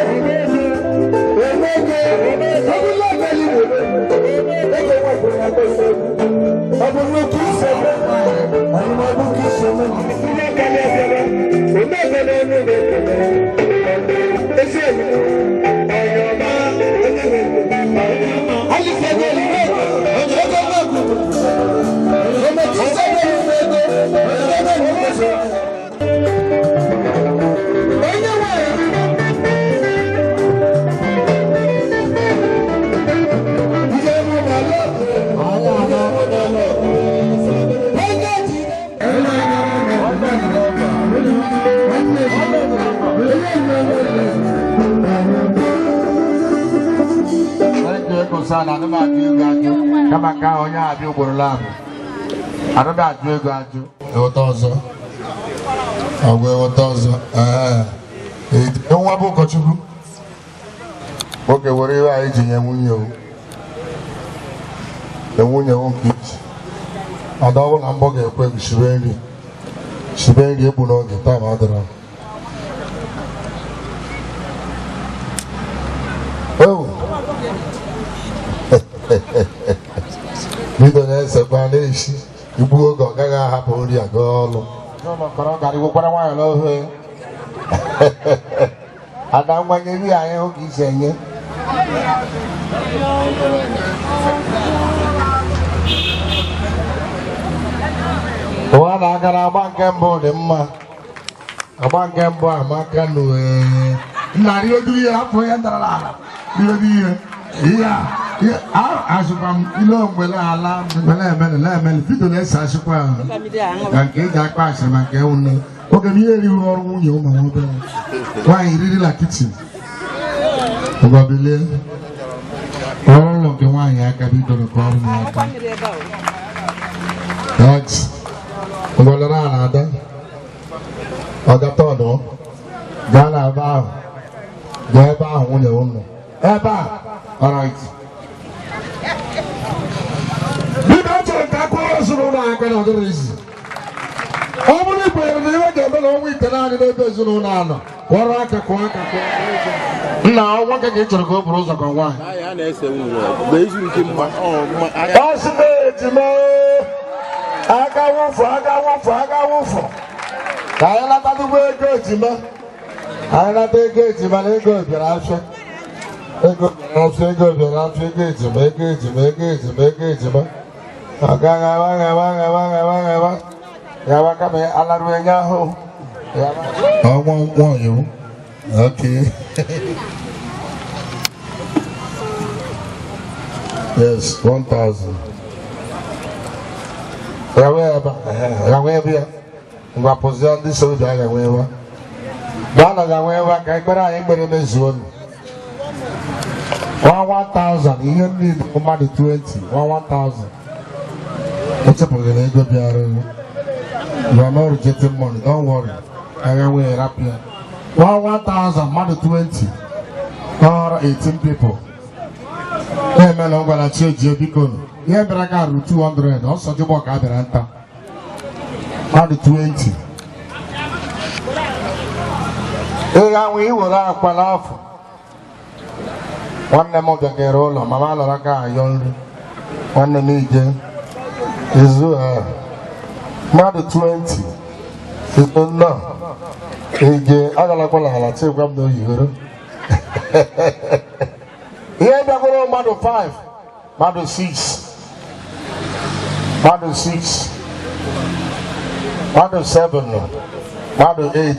emege, Ọ bụ nnukwu ise Kama nke ahụ onye abịa ugboro labụ anaghị ajụ ego ajụ. Eweta ọzọ. Agwa eweta ọzọ. Ee. Nwa bụ ụkọchukwu. Nwoke were iwe anyị ji nye nwunye o. Nye nwunye o nke iji. Ada ọ bụla mbọ ga-ekwe gị shibe nri. Shibe nri egbu n'oge taa ma ọ dịrọ. Ewu. Bido na-esekwa na-esi igbu oge ọ gaghị ahapụ nri a gaa ọlụ. Gwara nwaanyị n'ofe ada ngwanye nri anyị hụ ka isi enye. Ụwa na-aga na agba nke mbụ dị mma. Agba nke mbụ amaka nụ. Nna riodu ihe hapụ ihe dara n'ala. Riodu ihe. Ihe a azụkwa m ile mgbele ala mgbele emele na-emele bido na-ese asịkwa ka nke eji akpa asịrị ma nke nwunne oge m ihe erighị ọrụ nwunye ụmụ m obere nwaanyị riri na kichin ngwa bilie ọrụ ụlọ nke nwaanyị aka bidoro ka ọrụ ya aka ngwalere ala ada ọgata ọdụ gaa na ebe ahụ gaa ebe ahụ nwunye ụlọ ebe a. All right. Biko achọrọ ka akụrụ ezinụlọ aka na ọdịrị izi. Ọ bụrụ ikwenyere na ihe ga-eme na ọnwa ite naanị n'ebe ezinụlọ anọ, kụọrọ aka kụọ aka kụọ. Nna ọ nwoke ka ị chọrọ ka o buru ụzọ ka nwaanyị. Ọ sị na ejima aka wụfụ aka wụfụ aka wụfụ. Ka anyị natadugbo ego ejima. Anyị nata ego ejima na ego bịara afịa. Ego bịara afịa, ego bịara afịa, ego ejima, ego ejima, ego ejima, ego ejima. Aga gaba gaba gaba gaba gaba. Gaba kama alarụ enye ahụ. Ọnwa nwanyị o. Okay. Yes, 1,000. Gawa ebe a, gawa ebe ya. Ngwa pụzie ndị soja gawa ebe a. Gaa na gawa ebe a ka ekpere anyị kpere mezuo nụ. 1,000 ihe niile mmadụ 20 1,000. Echepụghị na ego bịara. You are not rejecting money, don't worry. Agha nwee rapụ ya. 1,000 mmadụ 20 ọrụ 18 people. Na-eme na ngwara chi ejie biko nụ. Ihe bịara ka ruru 200 ọsọ jụgbọ ka a bịara nta. Mmadụ 20. Ị ga-anwe iwere akwa n'afọ. Nwanne m bịagara ụlọ mama lọrọ ka ayọ nri. Nwanne m ije izu a mmadụ 20 izu nnọọ ije agalakwala ala chekwa m na oyihoro. Ihe bịakwara mmadụ 5 mmadụ 6 mmadụ 6 mmadụ 7 mmadụ 8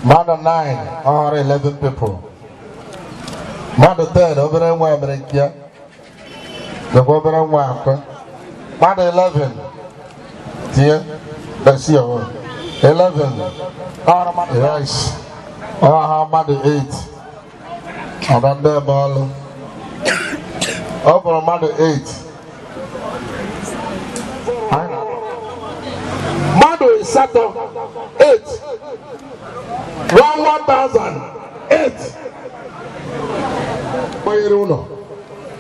mmadụ 9 ọhụrụ 11 people mmadụ 10 obere nwa mere nke ya lekwa obere nwa akwa mmadụ 11 tinye lesi ya 11 ọhụrụ mmadụ rice ọha mmadụ 8 ọda ndị ebe ọlụ ọ bụrụ mmadụ 8 Mmadụ 8 8 1,000 8 gbanyere ụlọ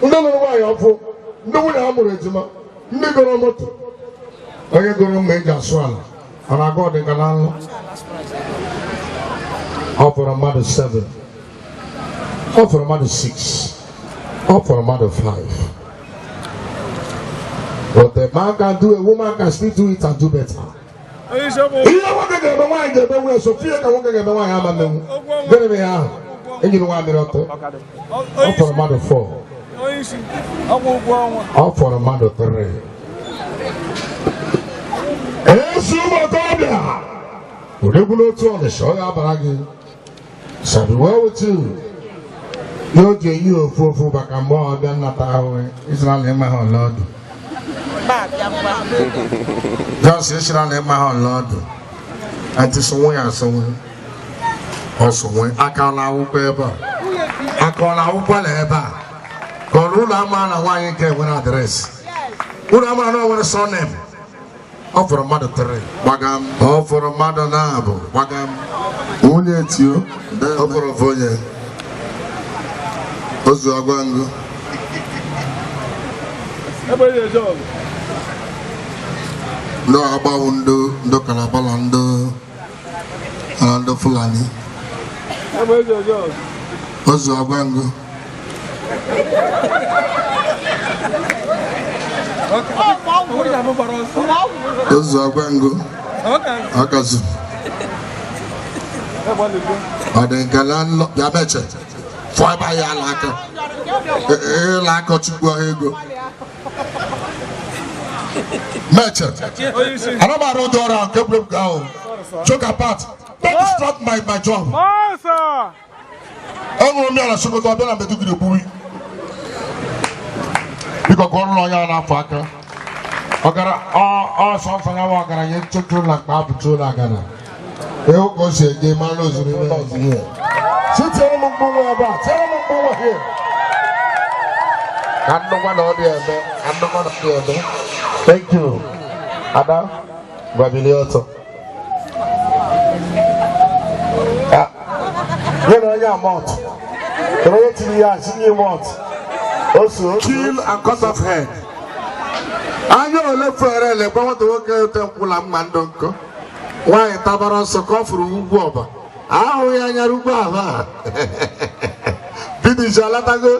ndị lụrụ nwaanyị ọfụ ndị nwunye ha mụrụ ejima ndị goro moto onye goro mma eji asụ ala ọ na-aga ọdịga na nlụ ọ fọrọ mmadụ 7 ọ fọrọ mmadụ 6 Ọ fọrọ mmadụ 5. What a man can do, a woman can still do it and do better. Ihe nwoke ga-eme nwaanyị ga-eme nwunye, Sofia ka nwoke ga-eme nwaanyị ama mmenwu. Gịnị bụ ihe ahụ? Enyere nwa mmiri ọtọ. Ọ fọrọ mmadụ 4. Ọ fọrọ mmadụ 3. Esi ụmụ okorobịa. Odegwu n'otu Ọnịsha, ọ ga-abara gị. Shall be well with you. Ya o ji eyi ofu ofu maka mgbe ọ bịa nnata ahụhụ Israel ịma ha ole ọdụ. Just Israel ịma ha ole ọdụ. Ati sonwe ya asonwe. Ọ sonwe aka ọ na-awụkwa ebe a. Aka ọ na-awụkwa na ebe a. Ka ọ na ụlọ ama na nwaanyị nke nwere adreesị. Ụlọ ama na o nwere surname. Ọ fọrọ mmadụ 3. Gbagam. Ọ fọrọ mmadụ 2. Gbagam. Nwunye tio. Ọ fọrọ ofu onye. Ozu agwa ngụ. Ndị agbawu ndị Kalaba na ndị Fulani. Ozu agwa ngụ. Ozu agwa ngụ. Akazu. Ọ dị nke na bịa meche. Fọ ebe anyị ala aka. Ịla aka Chukwu ahụ ego. Meche. Ana m arụ ụdị ọrụ ahụ nke egwuregwu ahụ. Joke apart. Don't distract my job. Enwere m ya na Sokoto ọbịa na Maiduguri egburi. Biko ka ọrụ onye a na-afọ aka. Ọgara ọsọ nsọ ya nwa ọgaranya nchekwa na mkpa abụtụ na agara. Ewu ka o si eje mara ozuru ime ozuru ya. Si tiere m mkpụrụ ebe a, tiere m mkpụrụ here. Ka nnukwu na ọ dị eme, ka nnukwu na ọ dị eme. Thank you. Ada, gwabili ọtọ. Nye na onye amọt. Kedu onye tiri ya asị nye mọt? Osu. Kill and cut off head. Anya ole fere lekwa nwata nwoke ete nkwụla mma ndụ nkọ. Nwaanyị tabara ọsọ ka ọ fụrụ ugwu ọba. Ahụghị anya ugwu ahụ a. Finish alatago.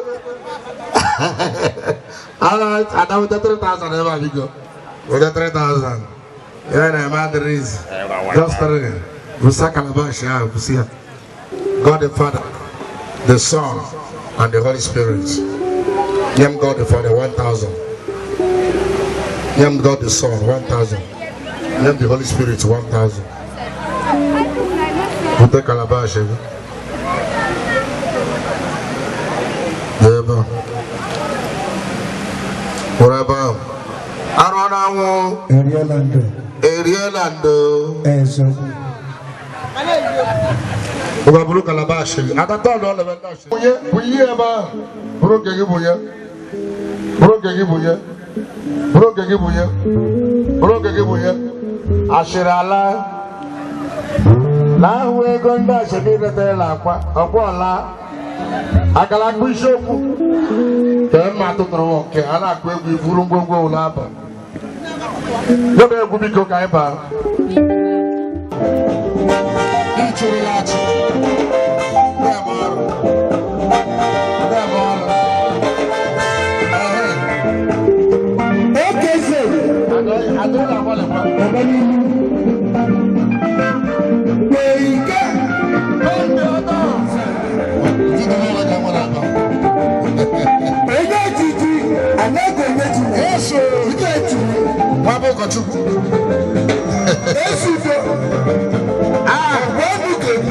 Ada weta 3,000 ebe a biko. Weta 3,000. Ya na-eme adịrị izi. Just 3. Busa calabash ahụ busi ya. God the Father, the Son, and the Holy Spirit. Name God the Father, 1,000. Name God the Son, 1,000. Name the Holy Spirit, 1,000. Put calabash. Whatever. Aronawo. Erielando. Oba buru calabash. Adata lo le benda. Buye, buye eba. Buru gegi buye. Buru gegi buye. Buru gegi buye. Buru gegi buye. Ashirala. Na hu ego nda shebi rete la akwa. Okwa la. Akala kwu isiokwu. Ka mma tụtụrụ nke a na-akụ egwu ifuru ngwongwo ụlọ aba. Yobe egwu biko ka anyị baa. Ịchụrụla achị. Na-eme ọrụ. Na-eme ọrụ. Ekeze. Ike. Nwa bụ ụkọchukwu. Yes, sir. Ah, 1 minute.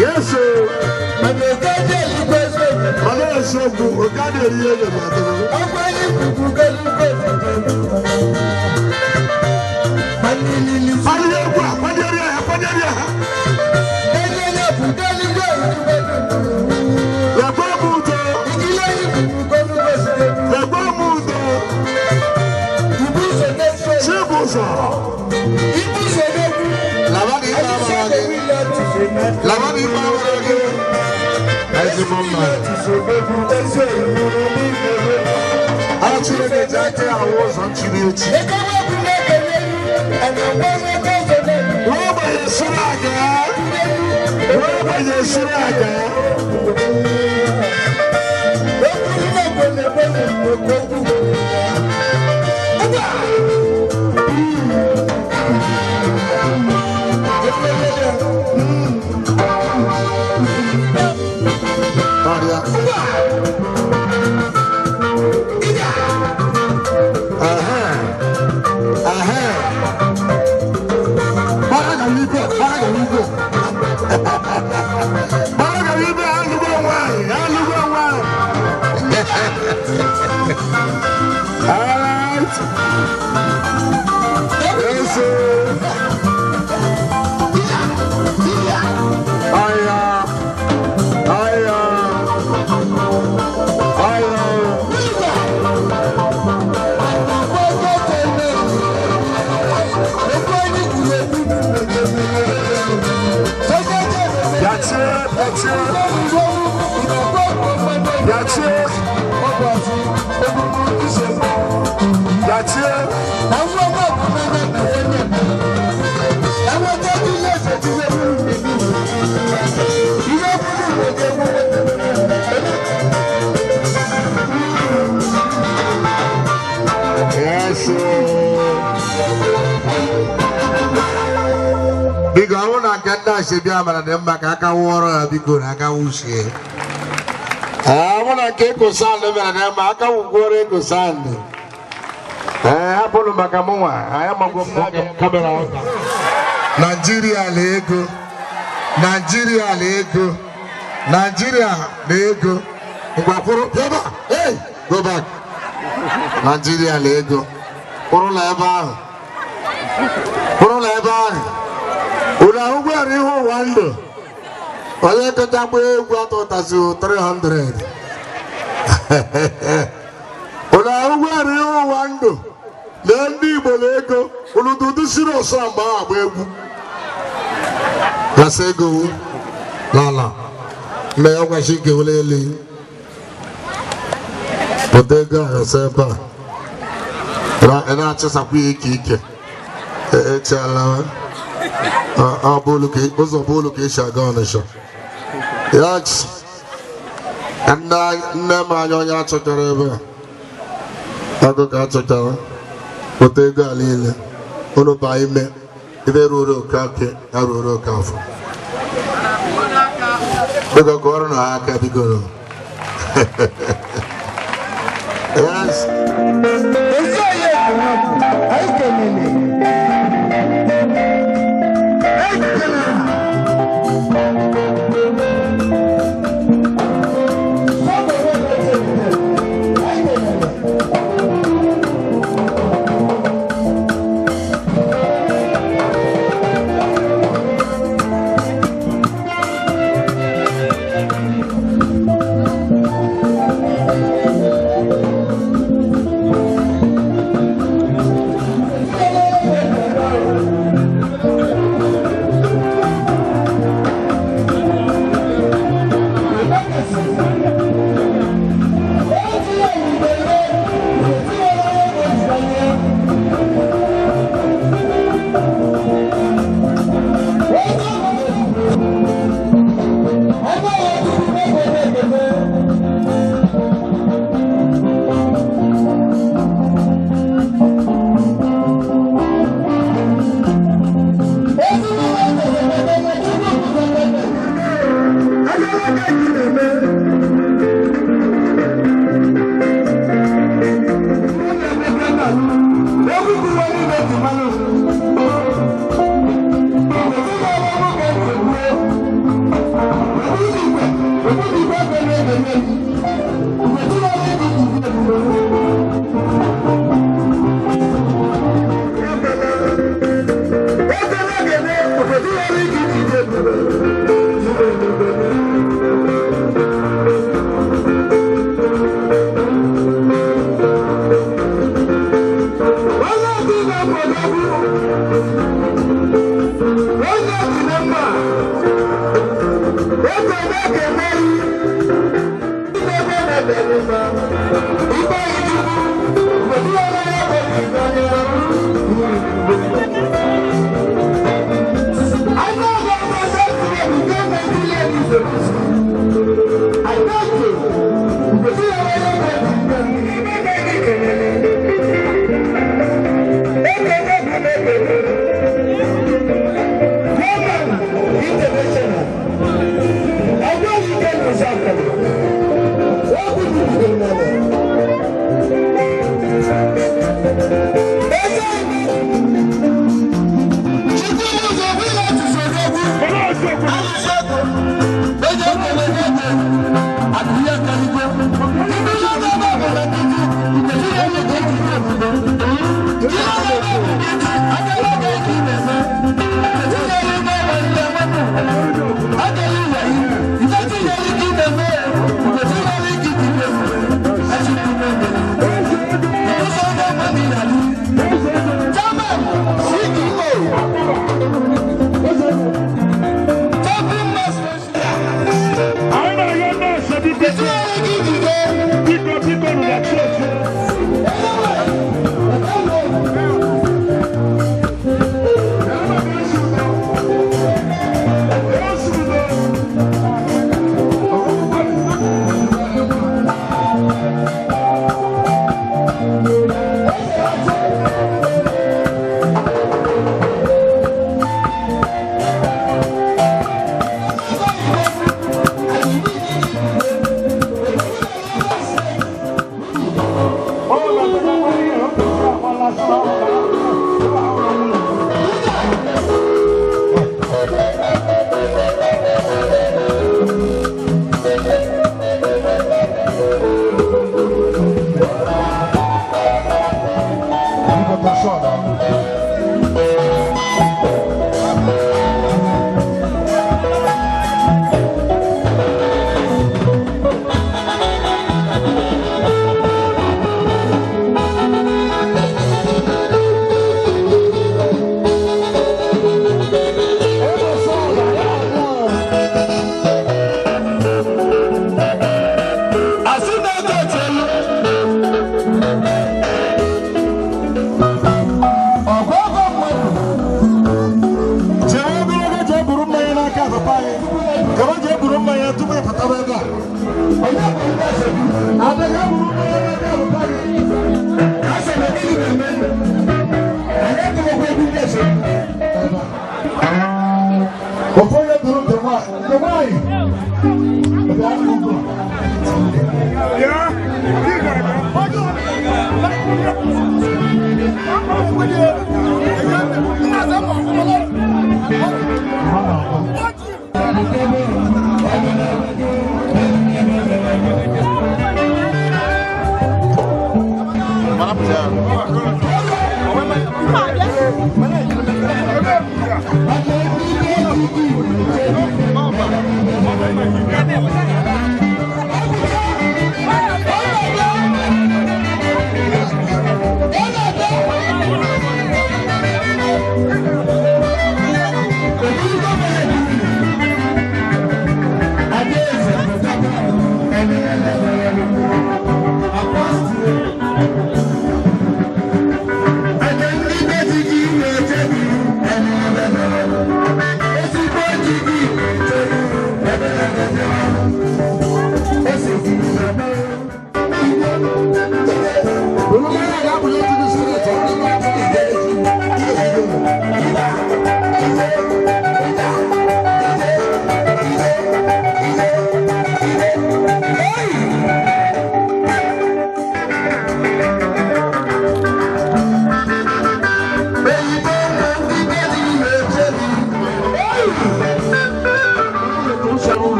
Yes, sir. Làwọn ìgbà wọn gé. Ezigbo mmadụ. A Chineke ji aka ya awụ ụzọ nchiri echi. Wọ́n siri aga. Wọ́n siri aga. Maria. Aha. Aha. Baraga libe, baraga libe. Baraga libe, alugbo nwanyị, alugbo nwanyị. All right. Yes. Aya. Aya. Aya. That's it. That's it. That's it. That's it. Yes. Biko ọ bụrụ na nke ndị ashebi amara dị mma ka aka wụọrọ ya biko na aka wụchie. Ọ bụrụ na nke ekosandị mere dị mma aka wụkwuoro ekosandị. Ee, hapụnụ maka mụnwa, anyị amagwo m oge kamera ọka. Naijiria na ego. Naijiria na ego. Naijiria na ego. Ngwa kwụrụ ebe a. Hey, go back. Naijiria na ego. Kwụrụla ebe ahụ. Kwụrụla ebe ahụ. Unu ahụgwara ihe ụwa ndụ. Onye kacha gba egwu atụtasị 300. Unu ahụgwara ihe ụwa ndụ. Lee ndị Igbo na ego. Unu dudu siri ọsọ mgbe ahụ agba egwu. Gasa ego wu. N'ala. Mme ya gwachi nke wele elu. Pụta ego a gasa ebe a. Ị na-achịsakwa ya ike ike. Echiala. Ụzọ bụọlụ ka esi aga Ọnịsha. Yes. Nne m anya onye achọchara ebe a. Agụ ka achọchara. Pụta ego a niile. Unu baa ime. Ebe ruoro oke ake, ya ruoro oke afọ. Biko kụọrọ na ha aka biko. Yes. Thank you.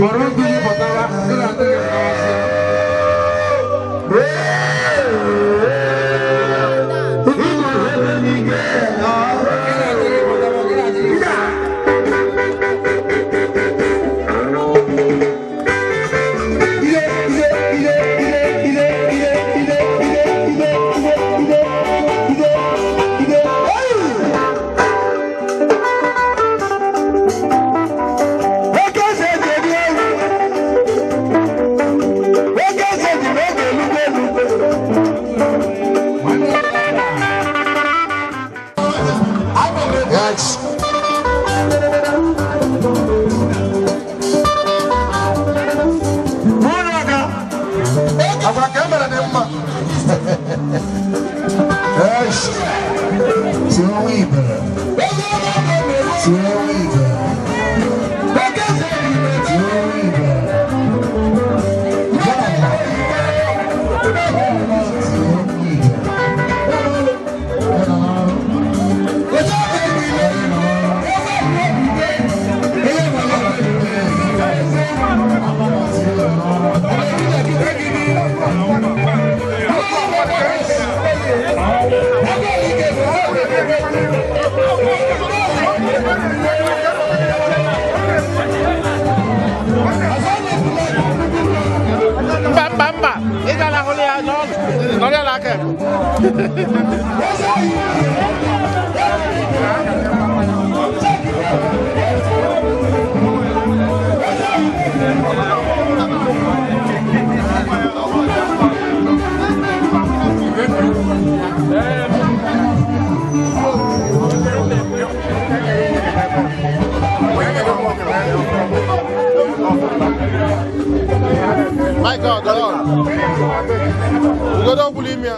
Ọ̀rọ̀ gbé ní bọ̀tara nígbà tó yẹ kí wọ́n ṣe. Mba, mba, mba, ị gara hụrụ ya n'ọnụ nọrọ ya n'aka ya. Michael, dọrọ. Ugodo gwụrụ imi ya.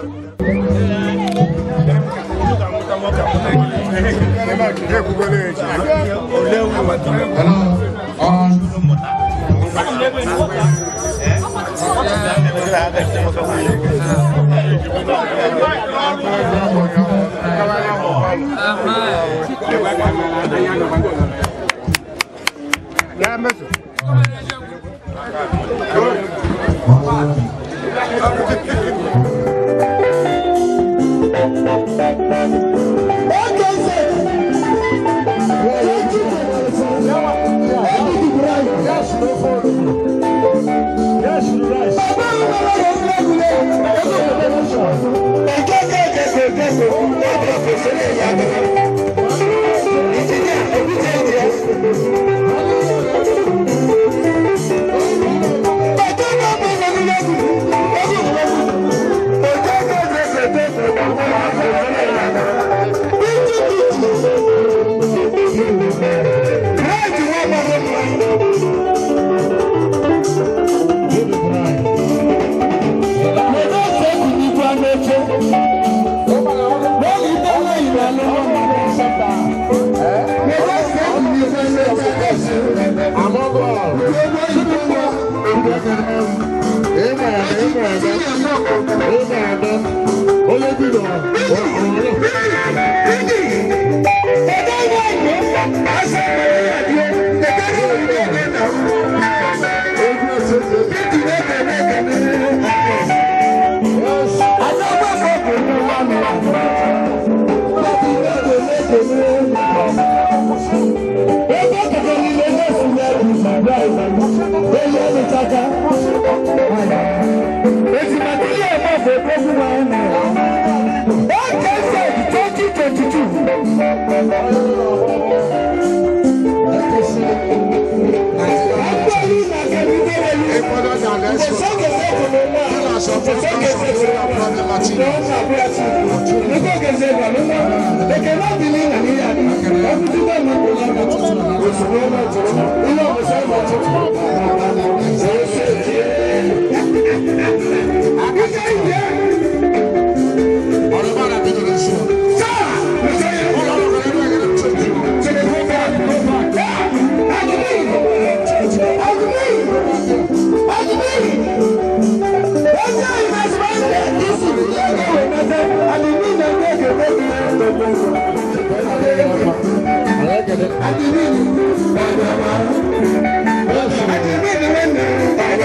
I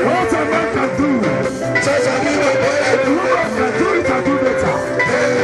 What a man can do, a woman can do it and do better.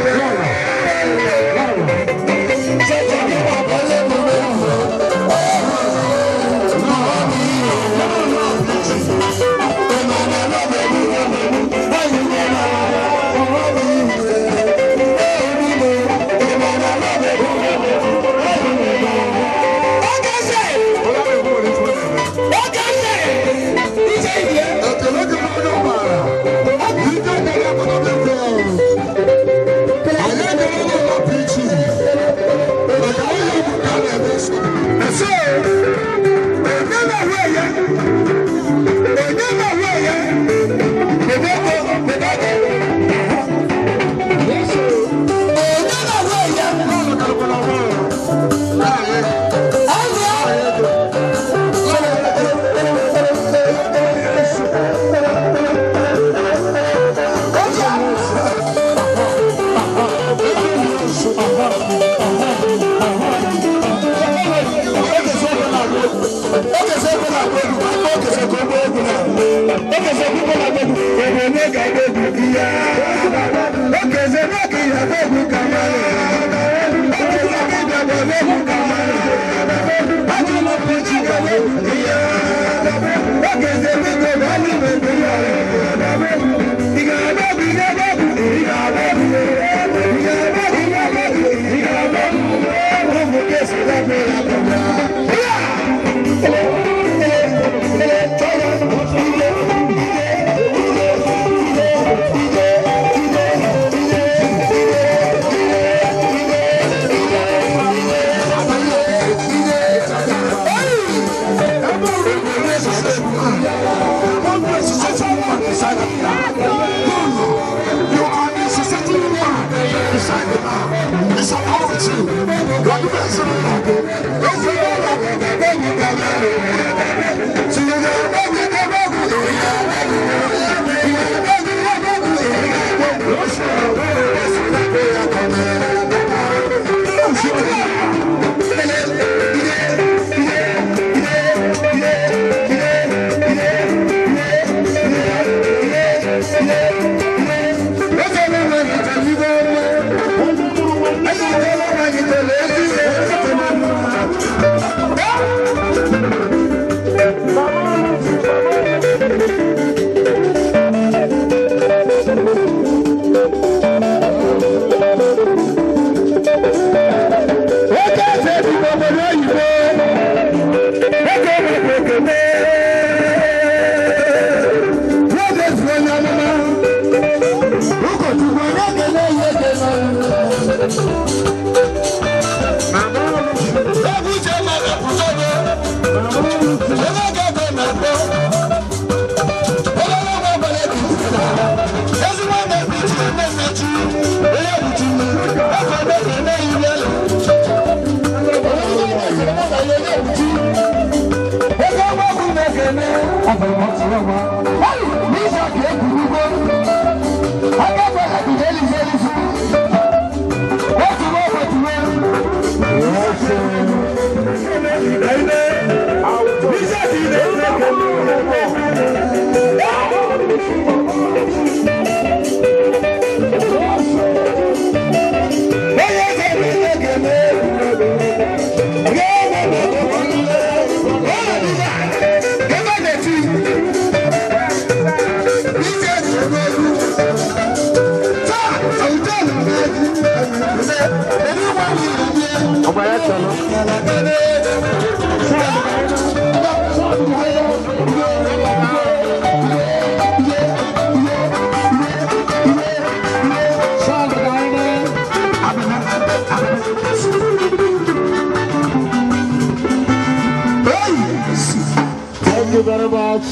Thank you very much.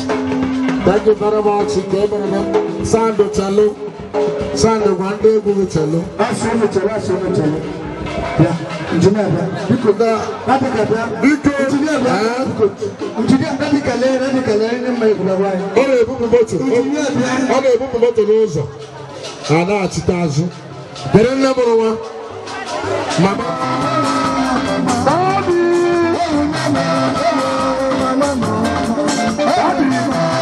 Thank you very much. Sando Chalo. Sando Wande Guru Chalo. Asunu Chalo, Asunu Chalo. Yeah, engineer, biko da. Biko, engineer, engineer, radicale, radicale, ni mai kula wai. Ole bubu moto. Ole bubu moto n'ụzọ. Ana achita azụ. Dere nne mụrụ nwa. Mama. Engineer!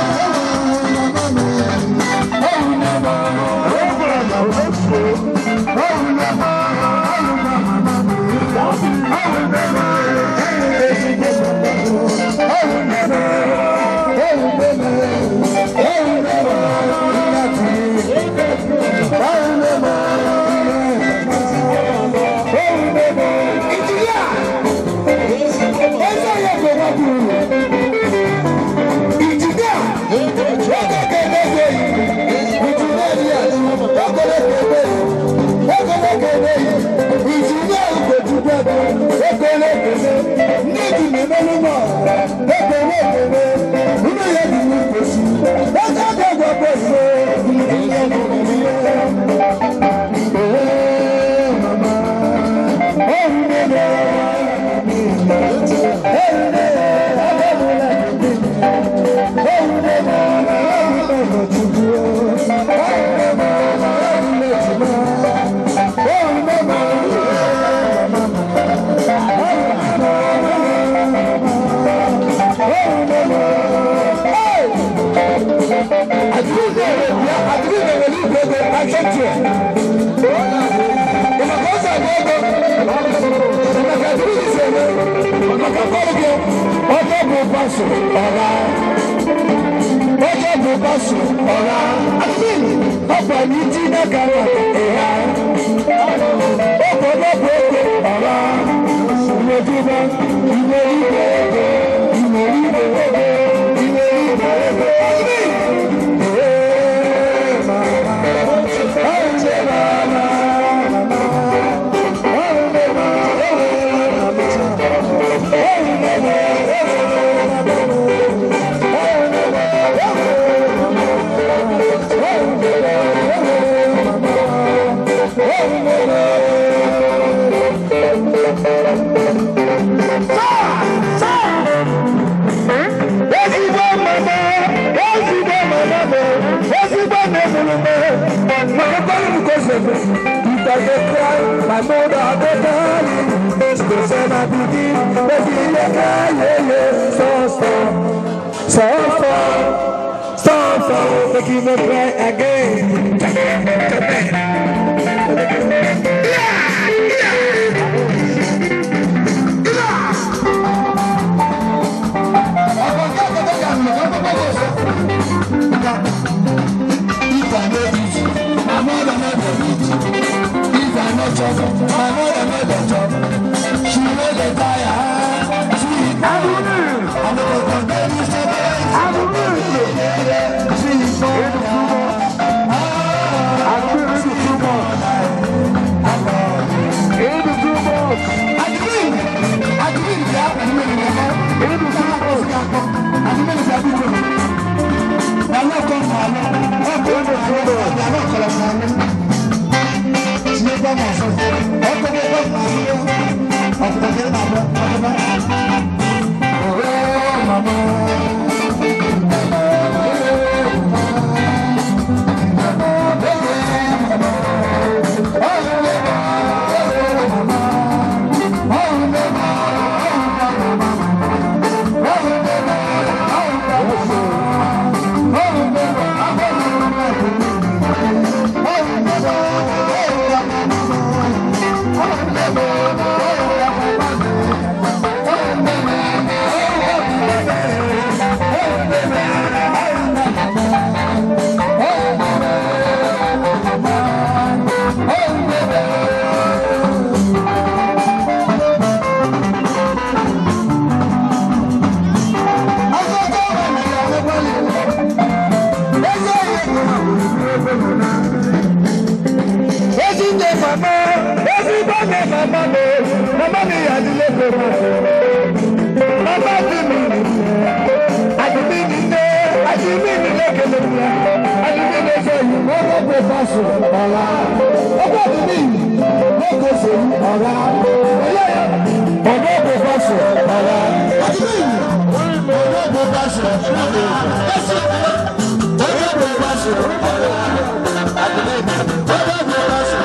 Adịghị na-enwere igwe ego achọtụ. Maka ọsọ agba ego. Maka adịghị isi eme. Maka kọrọ gị. Ọjọ́ bụ pasụ ọra. Ọjọ́ bụ pasụ ọra. Adịghị ọkwa n'iti n'akara ịha. Ọkwa ọlọ́pụ ego ọra. Ìwé ìwé ìwé ego. Ìwé ìwé ego. Ìwé ìwé ego. Ezigbo mama, ezigbo mama m, ezigbo nne mụrụ m, maka kwara m ka o si eme. If I dey cry, my mother dey carry me. She go say my pikin, make e dey cry, yeah, yeah. So, so, so, so, so, so, make e no cry again. If I no eat, my mother no go eat. If I no chop, my mother no go chop. She no dey tire. Sweet mama, I no go forget you so much. Sweet mama, ah, sweet mama, I love you. Admin, admin, admin, admin, admin, Ezinne mama, ezigbo nne mama m, mama m ya adịla ebe mama dị m adịmị nne, adịmị nne kele m ya, adịmị na-efe yi, ọrụ bụ fasụ ọla, ọkwa adịmị n'oge oseri ọla, onye ya, ọrụ bụ fasụ ọla, adịmị ọrụ bụ fasụ ọla, ọrụ bụ fasụ ọla, adịmị ọrụ bụ fasụ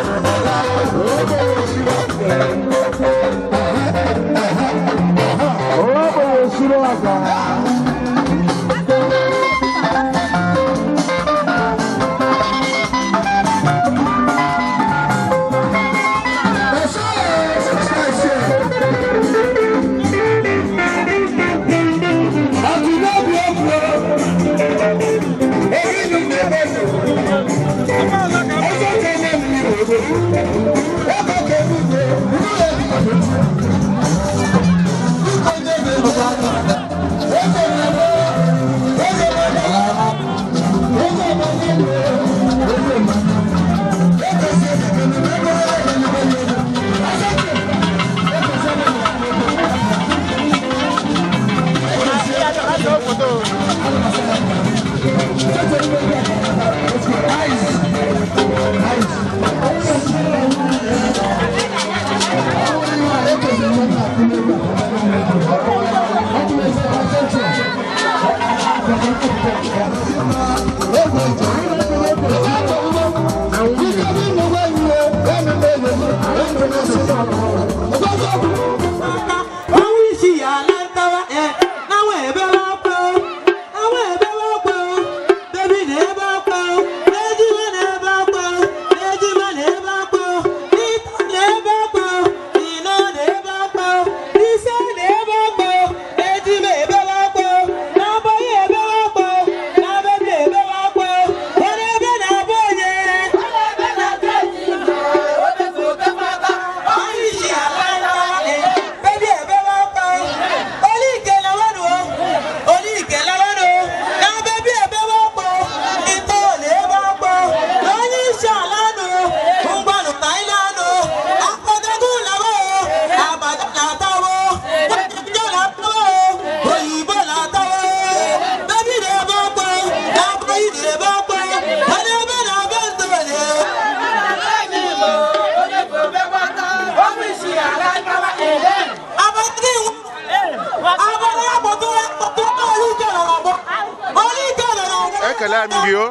Ekele m gị o.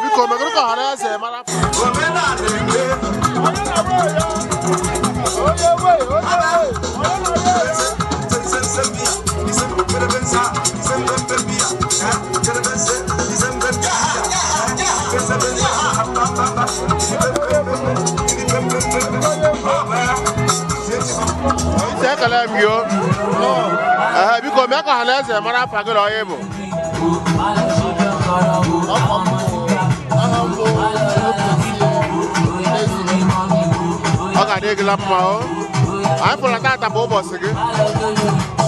Biko megoro ka ọha na eze mara. Isi ekele m gị o. Biko mee ka ọha na eze mara afa gị na onye bụ. Ọ ga-adị gị la mma o. Anyị pụrụ na tata bụ ụbọchị gị.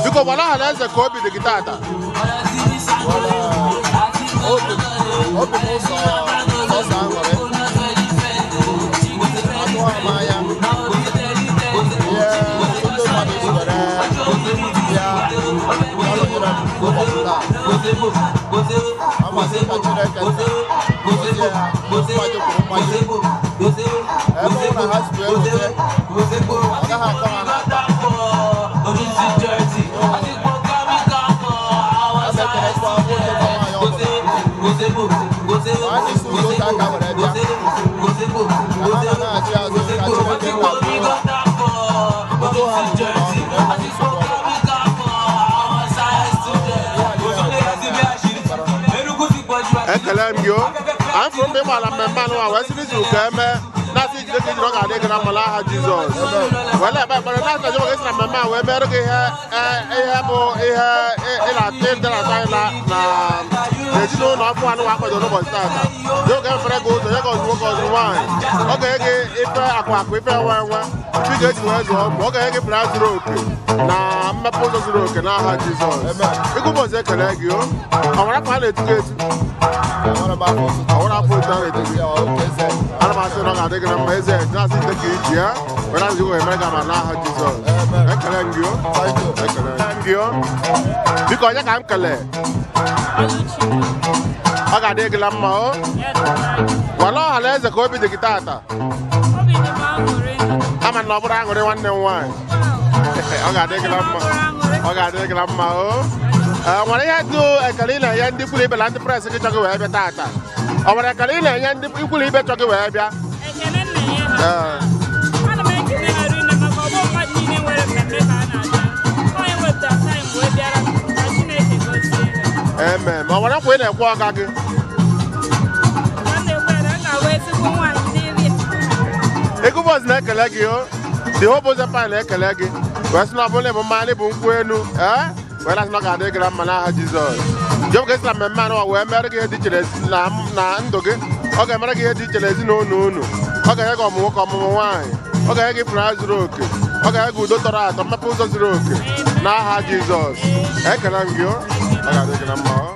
Biko gwara ọha na eze ka obi dị gị tata. Obi m sọ sọsọ aṅụrị. Atụwa m anya ihe ndị mmadụ ji were bịa ọlụnyere m ụbọchị taa. Amasị ka Chineke nna gọzie ha mmaji kwuru mmaji. Ebe ọ na ha si wee wute, ọ gaghị akọ ha n'akpa. A na-ekelekwa nwoke na nwaanyị ọbụla. Ma ndị si ụzọ ụka aka were bịa. Ka ha na-achị azụ ka Chineke nna duo ha. Udo ha n'udo na ọṅụ na-enweghị nsogbu ọbụla. Ekele m gị o. Anyị fụrụ mgbe ị gbara mmemme anụ a wee sị n'izu ka eme na-asị jide ka ijiri ọ ga-adị gị na mma n'aha Jizọs. Wee na-ekpe ekpere na-asị na Jehova ga-esi na mmemme a wee mere gị ihe ihe bụ ihe ị na-atụ ndị na-atụ anyị na na ezinụlọ ọfụ anụ akwadoro n'ụbọchị tata. Jehova ga-emefere gị ụzọ nye gị ọzụ nwoke ọzụ nwaanyị. Ọ ga-enye gị ife akụ akụ ife enwe enwe ife ị ga-eji wee zụọ ụmụ. Ọ ga-enye gị pụrụ zuru oke na mmepe ụzọ zuru oke n'aha Jizọs. Ịgụ ụbọchị ekele gị o. Ọ nwere afọ a na-etu gị etu? Ọ nwere afọ otu a na-etu gị? Ana m asị na ọ ga-adị gị na mma eze na-asị jide ka iji ya were asị gị emere gị ama n'aha Jizọs. Ekele m gị o. Ekele m gị o. Biko onye ka m kelee? Ọ ga-adị gị na mma o. Gwala ọha na eze ka obi dị gị tata. Ama na ọ bụrụ aṅụrị nwanne m nwaanyị. Ọ ga-adị gị na mma. Ọ ga-adị gị na mma o. Nwere ihe dị ekele ị na-enye ndị ikwulu ibe na ndị presị gị chọgị wee bịa tata. Ọ nwere ekele ị na-enye ndị ikwulu ibe chọgị wee bịa? Ana m ekele ha rinne maka ọgbọ mmadụ niile nwere mmemme ka a na-abịa. Onye wepụtara taịm wee bịara ka Chineke gọzie ha. Amen. Ma ọ nwere nkwa ị na-ekwe ọga gị? Ka m na-ekwe na m ga-abụ ezigbo nwaanyị n'erie. Ego Boys na-ekele gị o. The Hope Boys Empire na-ekele gị. Wee sị na ọ bụla ịbụ mmanya bụ nkwụ enu. Wee na-asị na ọ ga-adị gị na mma n'aha Jizọs. Jehova ga-esi na mmemme anụ a wee mere gị ihe dị iche na ndụ gị. Ọ ga-emere gị ihe dị iche n'ezinụlọ unu. Ọ ga-enye gị ọmụmụ nwoke ọmụmụ nwaanyị. Ọ ga-enye gị ịfụnanya zuru oke. Ọ ga-enye gị udo tọrọ atọ, mmepe ụzọ zuru oke. N'aha Jizọs. Ekele m gị o. Ọ ga-adị gị na mma o.